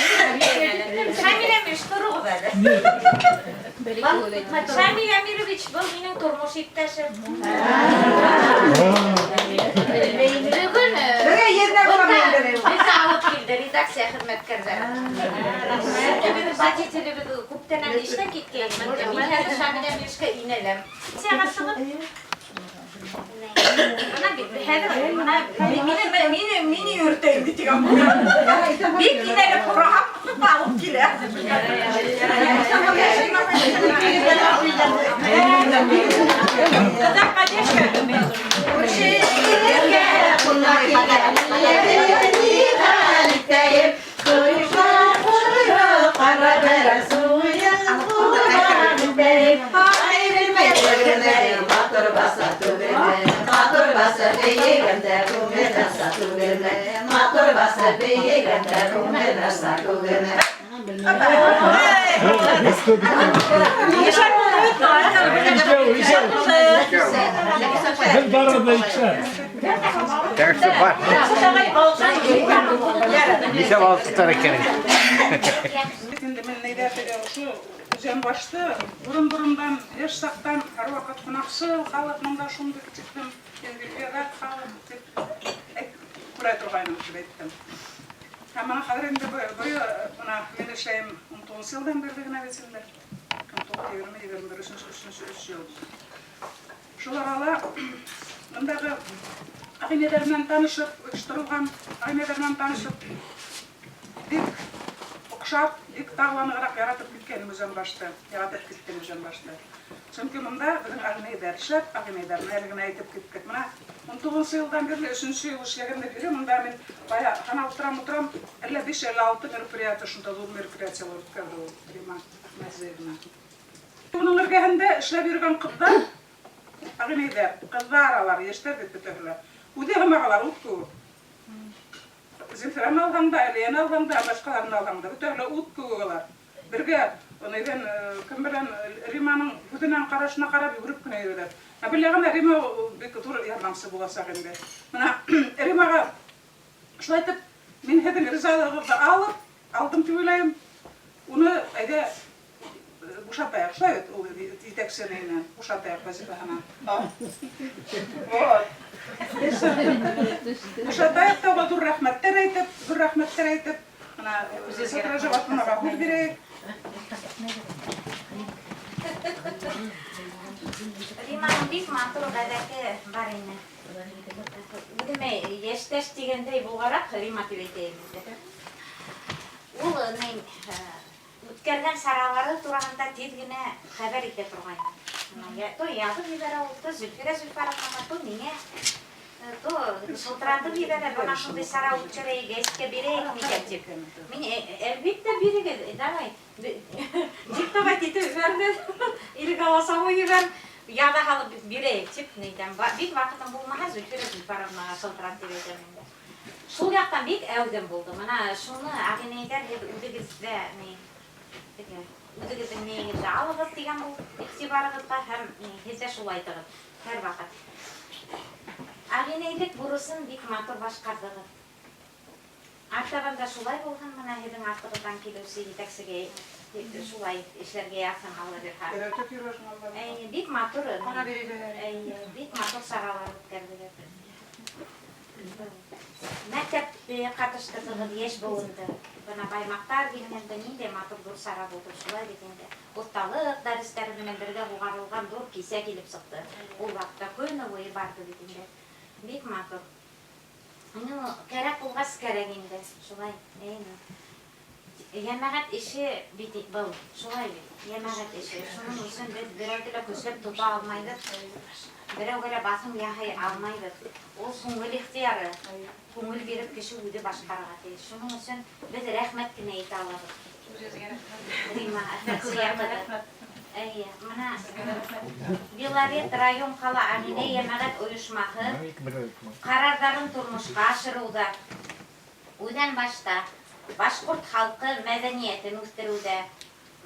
Speaker 2: Шамил Әмирович, тороғоҙ әле. Шамил Әмирович, был минең тормош иптәшем.
Speaker 4: Бөгөн беҙҙе алып килде редакция хеҙмәткәрҙәре. Сөнки беҙҙең водителебеҙ күптәнән эштән киткән. Мин хәҙер Шамил Әмировичҡа инәләм. Сиға сығып. Бына бит.
Speaker 6: Хәҙер бына мине мине мине йөрөтә инде тигән була. Бик инәлеп һораһам, алып килә. Ҡыҙҙар поддержка. Күрше кунак килгән, ни хәл итәйем? Ҡара бәрән суйын ҡурбан итәйем. Ай, белмәй, матур баса түгелме, матур баса бейегәндә күңел аса түгелме, матур баса бейегәндә күңел аса түгелме.
Speaker 2: Ишәр булды бит.
Speaker 10: Икәү, икәү. Беҙ барыбыҙ ҙа икешәр.
Speaker 11: Тәрсе бар. Нисә балыҡ тотар икән?
Speaker 8: Инде мин нейҙә теге ошо Үҙәнбашты борон-борондан, йәш саҡтан һәр ваҡыт ҡунаҡсыл халыҡ мында шундый тиклем ят халыҡ тип күрә торғайным тип әйттем. Һәм бына хәҙер инде быйыл бына мин эшләйем 19 йылдан бирле генә бит инде. 19, 20, 21, өсөнсө, өсөнсө, өс йыл. Шул арала мындағы ағинәләр менән танышып, ойошторолған ағинәләр менән танышып, бик оҡшап, бик тағы ла нығыраҡ яратып киткәнем Үҙәнбашты, яратып киттем Үҙәнбашты. Сөнки мында беҙҙең ағинәйҙәр эшләп, ағинәйҙәрен әле генә әйтеп киттек. Бына 19 йылдан бирле өсөнсө йыл эшләгәндә бире мында мин бая һанап ултырам, ултырам, әллә биш, әллә алты мероприятие, шунда ҙур мероприятиелар үткәрҙе ул Рима Әхмәтзиевна. Уның эргәһендә эшләп йөрөгән ҡыҙҙар, ағинәйҙәр, ҡыҙҙар алар, йәштәр бит бөтәһе лә. Үҙе һымаҡ алар, ут кеүек. Земфираны алһаң да, Әлиәне алһаң да, башҡаларны алһаң да, бөтәһе лә ут кеүек алар. Бергә, нейҙән, кем белән Риманың күҙенән ҡарашына ҡарап йүгереп кенә йөрөйҙәр. Ә белә генә Рима бик ҙур ярҙамсы буласаҡ инде. Бына Римаға шулай итеп мин һеҙҙең ризалығығыҙҙы алып, алдым тип уйлайым. Уны әйҙә бушатайыҡ, шулай бит ул етәксе нейенән, бушатайыҡ вазифаһынан. Вот. Бушатайыҡ та уға ҙур рәхмәттәр әйтеп, ҙур рәхмәттәр әйтеп, бына Сатража Батманаға һүҙ бирәйек.
Speaker 2: Риманың бик матур ғәҙәте бар ине. Үҙемә йәштәш тигәндәй булғараҡ Рима тип әйтәйем инде. Ул ни үткәргән саралары тураһында тиҙ генә хәбәр итә торғайны. То яҙып ебәрә ул, то Зөлфирә Зөлфаровнаға, то миңә, то шылтыратып ебәрә, бына шундай сара үткәрәйек, гәзиткә бирәйек микән тип. Мин әлбиттә бирегеҙ, давай. Диктовать итеп ебәрҙе, или голосовой ебәр, яҙа һалып бирәйек тип нейҙән. Бик ваҡытым булмаһа, Зөлфирә Зөлфаровнаға шылтырат тип әйтәм инде. Шул яҡтан бик әүҙем булды. Бына шуны ағинәйҙәр һеҙ үҙегеҙҙә ни, теге үҙегеҙҙең нейегеҙҙе алығыҙ тигән был иғтибарығыҙға һәм һеҙ ҙә шулай итегеҙ һәр ваҡыт. Ағинәйлек бурысын бик матур башҡарҙығыҙ. Артабан да шулай булһын, бына һеҙҙең артығыҙҙан килеүсе етәксегә шулай эшләргә яҙһын Алла бирһә.
Speaker 8: Өйрәтеп йөрөһөң Алла.
Speaker 2: Әйе, бик матур.
Speaker 3: Ҡара биреләр.
Speaker 2: Әйе, бик матур саралар үткәрҙегеҙ. Мәктәп ҡатыштырҙығыҙ йәш быуынды. Бына Баймаҡтар килгәндә ниндәй матур ҙур сара булды, шулай бит инде. Оҫталыҡ дәрестәре менән бергә һуғарылған ҙур кисә килеп сыҡты. Ул ваҡытта көнө буйы барҙы бит инде. Бик матур. Ну, кәрәк булғас кәрәк инде, шулай. Эйе. Йәмәғәт эше бит был, шулай бит. Йәмәғәт эше. Шуның өсөн беҙ берәүҙе лә көсләп тота алмайбыҙ. Берәүгә лә баҫым яһай алмайбыҙ. Ул күңел ихтыяры. Күңел биреп кеше үҙе башҡарырға тейеш. Шуның өсөн беҙ рәхмәт кенә әйтә алабыҙ. Рима Әхмәтзыя ҡыҙы. Эйе, бына Белорет район ҡала Ағинәй йәмәғәт ойошмаһы ҡарарҙарын тормошҡа ашырыуҙа, Үҙәнбашта башҡорт халҡы мәҙәниәтен үҫтереүҙә,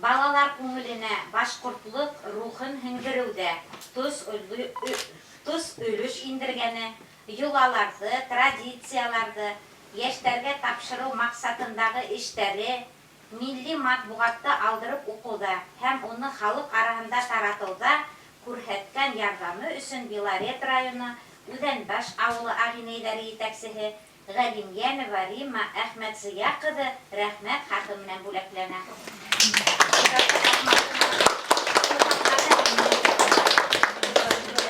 Speaker 2: балалар күңеленә башҡортлоҡ рухын һеңдереүҙә тос өлөш индергәне, йолаларҙы, традицияларҙы йәштәргә тапшырыу маҡсатындағы эштәре, милли матбуғатты алдырып уҡыуҙа һәм уны халыҡ араһында таратыуҙа күрһәткән ярҙамы өсөн Белорет районы Үҙәнбаш ауылы ағинәйҙәре етәксеһе Ғәлимйәнова Рима Әхмәтзыя ҡыҙы рәхмәт хаты менән бүләкләнә.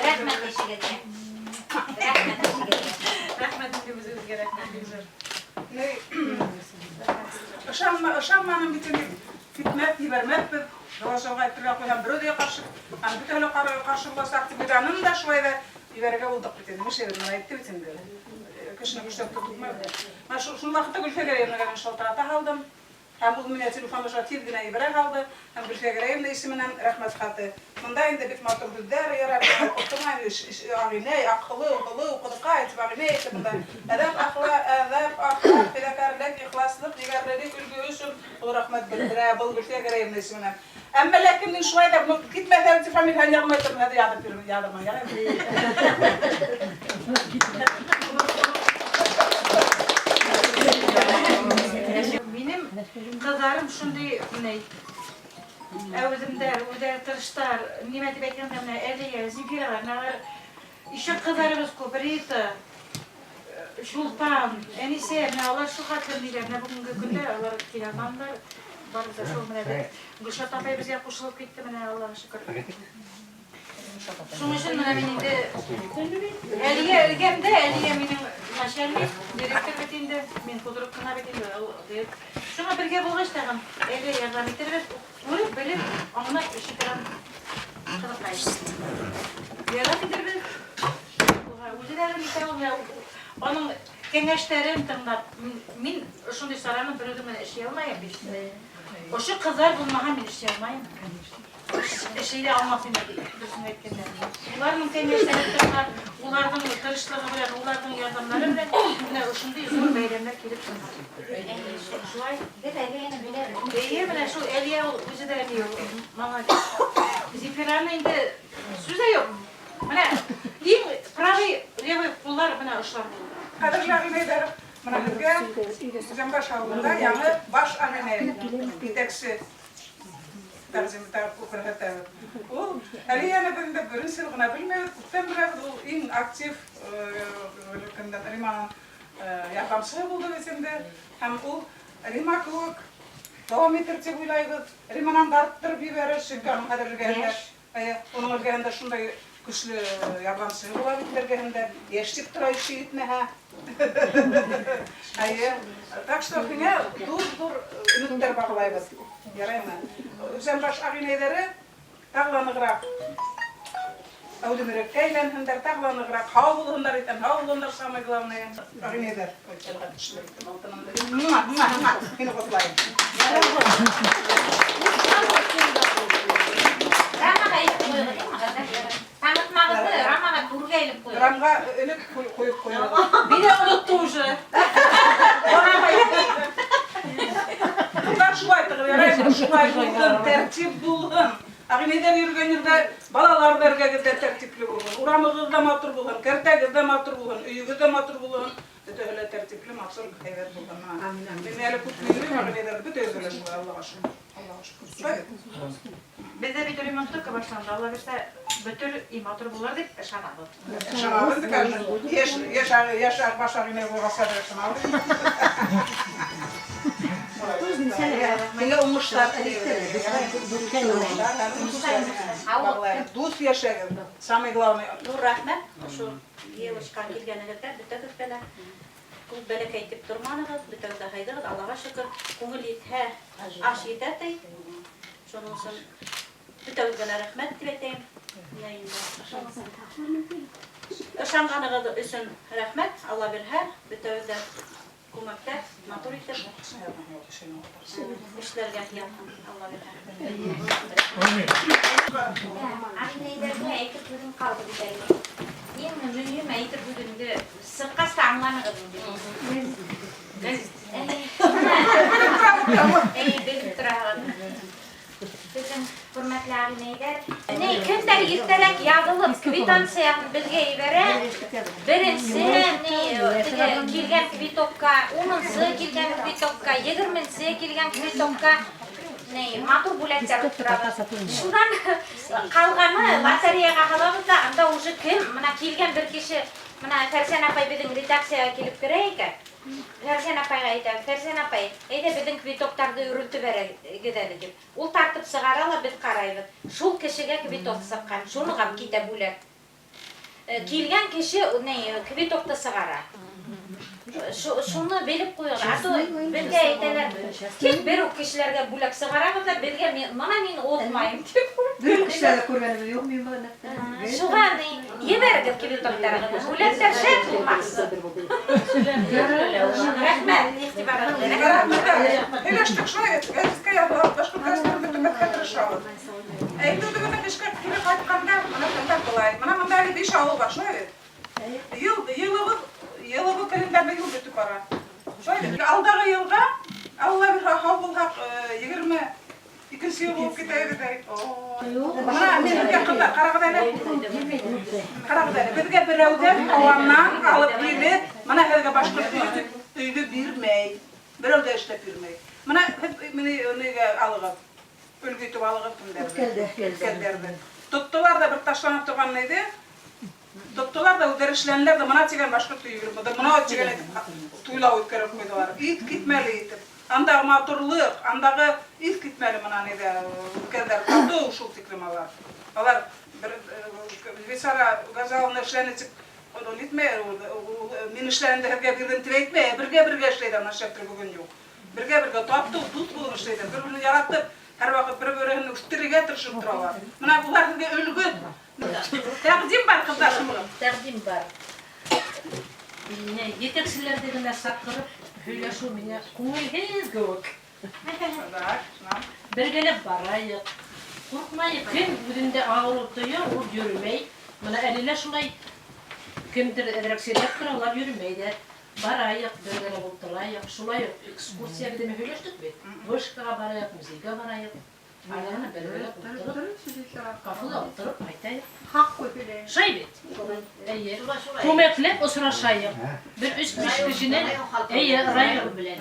Speaker 2: Рәхмәт эшегеҙгә.
Speaker 4: Рәхмәт эшегеҙгә.
Speaker 2: Рәхмәт инде үҙегеҙгә, рәхмәт бик ҙур.
Speaker 8: Ышанма, ышанманым бит инде. Китмәҫ, ебәрмәҫбеҙ. Голосовға әйтергә ҡуйһам, берәү ҙә ҡаршы, аны бөтәһе лә ҡаршы буласаҡ тип уйланым да, шулай ҙа ебәрергә булдыҡ бит инде. Нишләйбеҙ, менә әйтте бит инде. Кешене көсләп тотоп булмай. Менә шул ваҡытта Гөлфиә Гәрәевнага мин шалтырата һалдым. Һәм ул миңә телефон аша тиҙ генә ебәрә һалды. Һәм Гөлфиә Гәрәевна исеменән рәхмәт хаты. Монда инде бик матур һүҙҙәр, ярай, мин уҡып тормайым, Ағинәй, аҡыллы, һылыу, ҡыҙыҡай тип Ағинәй әйтте монда. Әҙәп, ахла, әҙәп, ахлаҡ, фидакәрлек, ихласлыҡ, егәрлелек өлгө өсөн ул рәхмәт белдерә. Был Гөлфиә Гәрәевна исеменән. Әммә ләкин мин шулай ҙа, ну, китмәҫ әле тип фамилияһын яҙмай тордом, хәҙер яҙып бирермен, яҙырмын, яраймы?
Speaker 2: Минем ҡыҙҙарым шундай менә әүҙемдәр, үҙҙәре тырыштар. Нимә тип әйткәндә, менә Әлиә, Земфиралар, менә алар еще ҡыҙҙарыбыҙ күп, Рита, Чулпан, Әнисә, менә алар шул хәтлем ниләр, менә бөгөнгө көндә алар килә алманылар. Барыбыз да шул менә бер Гөлшат апай безгә ҡушылып китте, менә Аллаға шөкөр. Шуның өсөн менә мин инде Әлиә эргәмдә, Әлиә минең начальник, директор бит инде, мин худрук ҡына бит инде, ул Шуңа бергә булғас тағын Әлиә ярҙам итербеҙ, күреп, белеп, аңлап эш итә ҡыҙыҡай. Ярҙам итербеҙ. Уға үҙе дә итә ул, аның кәңәштәрен тыңлап, мин ошондай сараны бер үҙем генә эшләй алмайым бит. Ошо ҡыҙҙар булмаһа мин эшләй алмайым. Эшләй ҙә алмаҫ инем, дөрөҫөн әйткәндә. Уларҙың кәңәштәрен тыңлап, уларҙың тырышлығы белән, уларҙың ярҙамдары белән менә ошондай ҙур бәйрәмдәр килеп сыға. Шулай.
Speaker 4: Беҙ Әлиәне беләбеҙ.
Speaker 2: Эйе, менә шул Әлиә ул үҙе дә ни ул, молодец. Земфираны инде сүҙ ҙә юҡ. Менә иң правый, левый ҡуллар менә ошолар булды.
Speaker 8: Ҡәҙерле ағинәйҙәр, менә һеҙгә Үҙәнбаш ауылында яңы баш ағинәй етәксе тәҡдим күрһәтәбеҙ. Ул Әлиәне беҙ инде беренсе йыл ғына белмәйбеҙ, күптән беләбеҙ. Ул иң актив кемдән Риманың ярҙамсыһы булды бит инде. Һәм ул Рима кеүек дауам итер тип уйлайбыҙ. Риманан да арттырып ебәрер, сөнки аның хәҙер эргәһендә, уның эргәһендә шундай көслө ярҙамсыһы була бит эргәһендә. Йәш тип тора эше етмәһә. Әйе. Так что һиңә ҙур-ҙур өмөттәр бағлайбыҙ. Яраймы? Үҙәнбаш ағинәйҙәре тағы ла нығыраҡ әүҙемерәккә әйләнһендәр, тағы ла нығыраҡ һау булһындар икән, һау булһындар, самое главное. Ағинәйҙәр. Ой, телгә төшөрөп киттем, алтынымды. Муа, муа, муа. Һине ҡотлайым.
Speaker 4: Рамаға элеп ҡуйығыҙ, Танытмағыҙҙы рамаға түргә элеп ҡуйығыҙ.
Speaker 8: Рамға элеп ҡуйып ҡуйығыҙ.
Speaker 2: Мине онотто уже.
Speaker 8: Ҡыҙҙар шулай тығыҙ, яраймы? Шулай булһын, тәртип булһын. Ағинәйҙәр йөрөгән ерҙә балалар ҙа эргәгеҙҙә тәртипле булһын. Урамығыҙ ҙа матур булһын, кәртәгеҙ ҙә матур булһын, өйөгөҙ ҙә матур булһын. Бөтәһе лә тәртипле, матур, һәйбәт булһын. Мин әле күп йөрөйөм, ағинәйҙәр бөтәһе лә шулай, Аллаға шөкөр. Аллаға шөкөр. Шулай бит?
Speaker 2: Беҙҙә бит ремонт только башланды. Алла бирһә, бөтөр и матур булыр тип ышанабыҙ.
Speaker 8: Ышанабыҙ инде, конечно. Йәш, йәш, йәш баш ағинәй булғас хәҙер ышанабыҙ. Миңә уңыштар теләйбеҙ. Дуҫ йәшәгеҙ. Самое главное.
Speaker 1: Ҙур рәхмәт. Ошо йыйылышҡа килгәнегеҙгә бөтәгеҙгә лә. Күп бәләкәй итеп торманығыҙ, бөтәгеҙ ҙә һыйҙығыҙ, Аллаға шөкөр. Күңел етһә, аш етә ти. Шуның өсөн бөтәгеҙгә лә рәхмәт тип әйтәйем. Менә инде ышанғанығыҙ өсөн рәхмәт. Алла бирһә, бөтәбеҙ ҙә күмәктә матур итеп эшләргә яҡын, Алла бирһә.
Speaker 4: Ағинәйҙәргә әйтер һүҙем ҡалды бит әле. Иң мөһим әйтер һүҙемде сыҡҡас та аңланығыҙ инде. Әй, белеп тораһығыҙ. Беҙҙең хөрмәтле ағинәйҙәр. Ни, кемдәр иртәрәк яҙылып квитанцияһын беҙгә ебәрә? Беренсе, ни, теге килгән квитокка, унынсы килгән квитокка, егерменсе килгән квитокка, ни, матур бүләктәр оттырабыҙ. Шунан ҡалғаны лотереяға һалабыҙ ҙа, анда уже кем, бына килгән бер кеше, бына Фәрзән апай беҙҙең редакцияға килеп керә икән. Фәрзән апайға әйтәм, Фәрзән апай, әйҙә беҙҙең квитоктарҙы өрөлтөп бәрегеҙ әле тип. Ул тартып сығара ла, беҙ ҡарайбыҙ. Шул кешегә квиток сыҡҡан, шуныға китә бүләк. Килгән кеше ни квитокты сығара. Шуны белеп ҡуйығыҙ. А то беҙгә әйтәләр, тик бер үк кешеләргә бүләк сығарабыҙ ҙа, беҙгә мына мин отмайым тип.
Speaker 6: Бер кешеләрҙе күргәнем юҡ мин быны.
Speaker 4: Шуға ни ебәрегеҙ квитоктарығыҙҙы. Бүләктәр шәп булмаҡсы. Рәхмәт иғтибарығыҙға.
Speaker 8: Һөйләштек шулай, гәзиткә яҙылып, башҡорт гәзитен бөтөрмәҫкә тырышабыҙ. Ә инде үҙебеҙҙең эшкә кире ҡайтҡанда, мына бында былай. Мына бында әле 5 ауыл бар, шулай бит. Йылыбыҙ календарҙа йыл бөтөп бара. Шулай бит. Алдағы йылға, Алла бирһә, һау булһаҡ, 22-нсе йыл булып китәбеҙ. Мына мин һеҙгә, ҡыҙҙар, ҡарағыҙ әле. Ҡарағыҙ әле. Беҙгә берәүҙән һауанан алып килеп, мына һеҙгә башҡорт өйҙө бирмәй. Берәү ҙә эшләп бирмәй. Мына һеҙ мине нигә алығыҙ? Өлгө итеп алығыҙ кемдәрҙе? Үткәндәрҙе. Тоттолар ҙа бер ташланып торған ине. Тоттолар ҙа үҙҙәре эшләнеләр ҙә, мына тигән башҡорт өйө биреп, мына тигән итеп туйлау үткәреп ҡуйҙылар. Иҫ китмәле итеп. Андағы матурлыҡ, андағы иҫ китмәле мына ниҙә үткәндәр. Татыу шул тиклем алар. Алар бер Бисара Газаловна эшләне тип, ул нитмәй, мин эшләнде һеҙгә бирҙем тип әйтмәй, бергә-бергә эшләйҙәр, мына шәптер бөгөн юҡ. Бергә-бергә татыу, дуҫ булып эшләйҙәр, бер-берен яратып, һәр ваҡыт бер-береһен үҫтерергә тырышып торалар. Мына улар һеҙгә өлгө. Тәҡдим бар, ҡыҙҙар, шымығыҙ.
Speaker 7: Тәҡдим бар. Етәкселәрҙе генә саҡырып һөйләшеү миңә күңелһеҙ кеүек. Бергәләп барайыҡ. Ҡурҡмайыҡ, кем үҙендә ауырыу тоя, ул йөрөмәй. Мына әле лә шулай кемдер әҙерәк сирләп тора, улар йөрөмәйҙәр. Барайыҡ, бергәләп ултырайыҡ. Шулай уҡ экскурсия беҙ һөйләштек бит. Вышкаға барайыҡ, музейға барайыҡ. Араларына бергәләп ултырып, кафела ултырып ҡайтайыҡ.
Speaker 3: Хаҡ ҡуй.
Speaker 7: Шулай бит. Эйе. Күмәкләп осрашайыҡ. Бер өс-биш кешенән, эйе, район белән.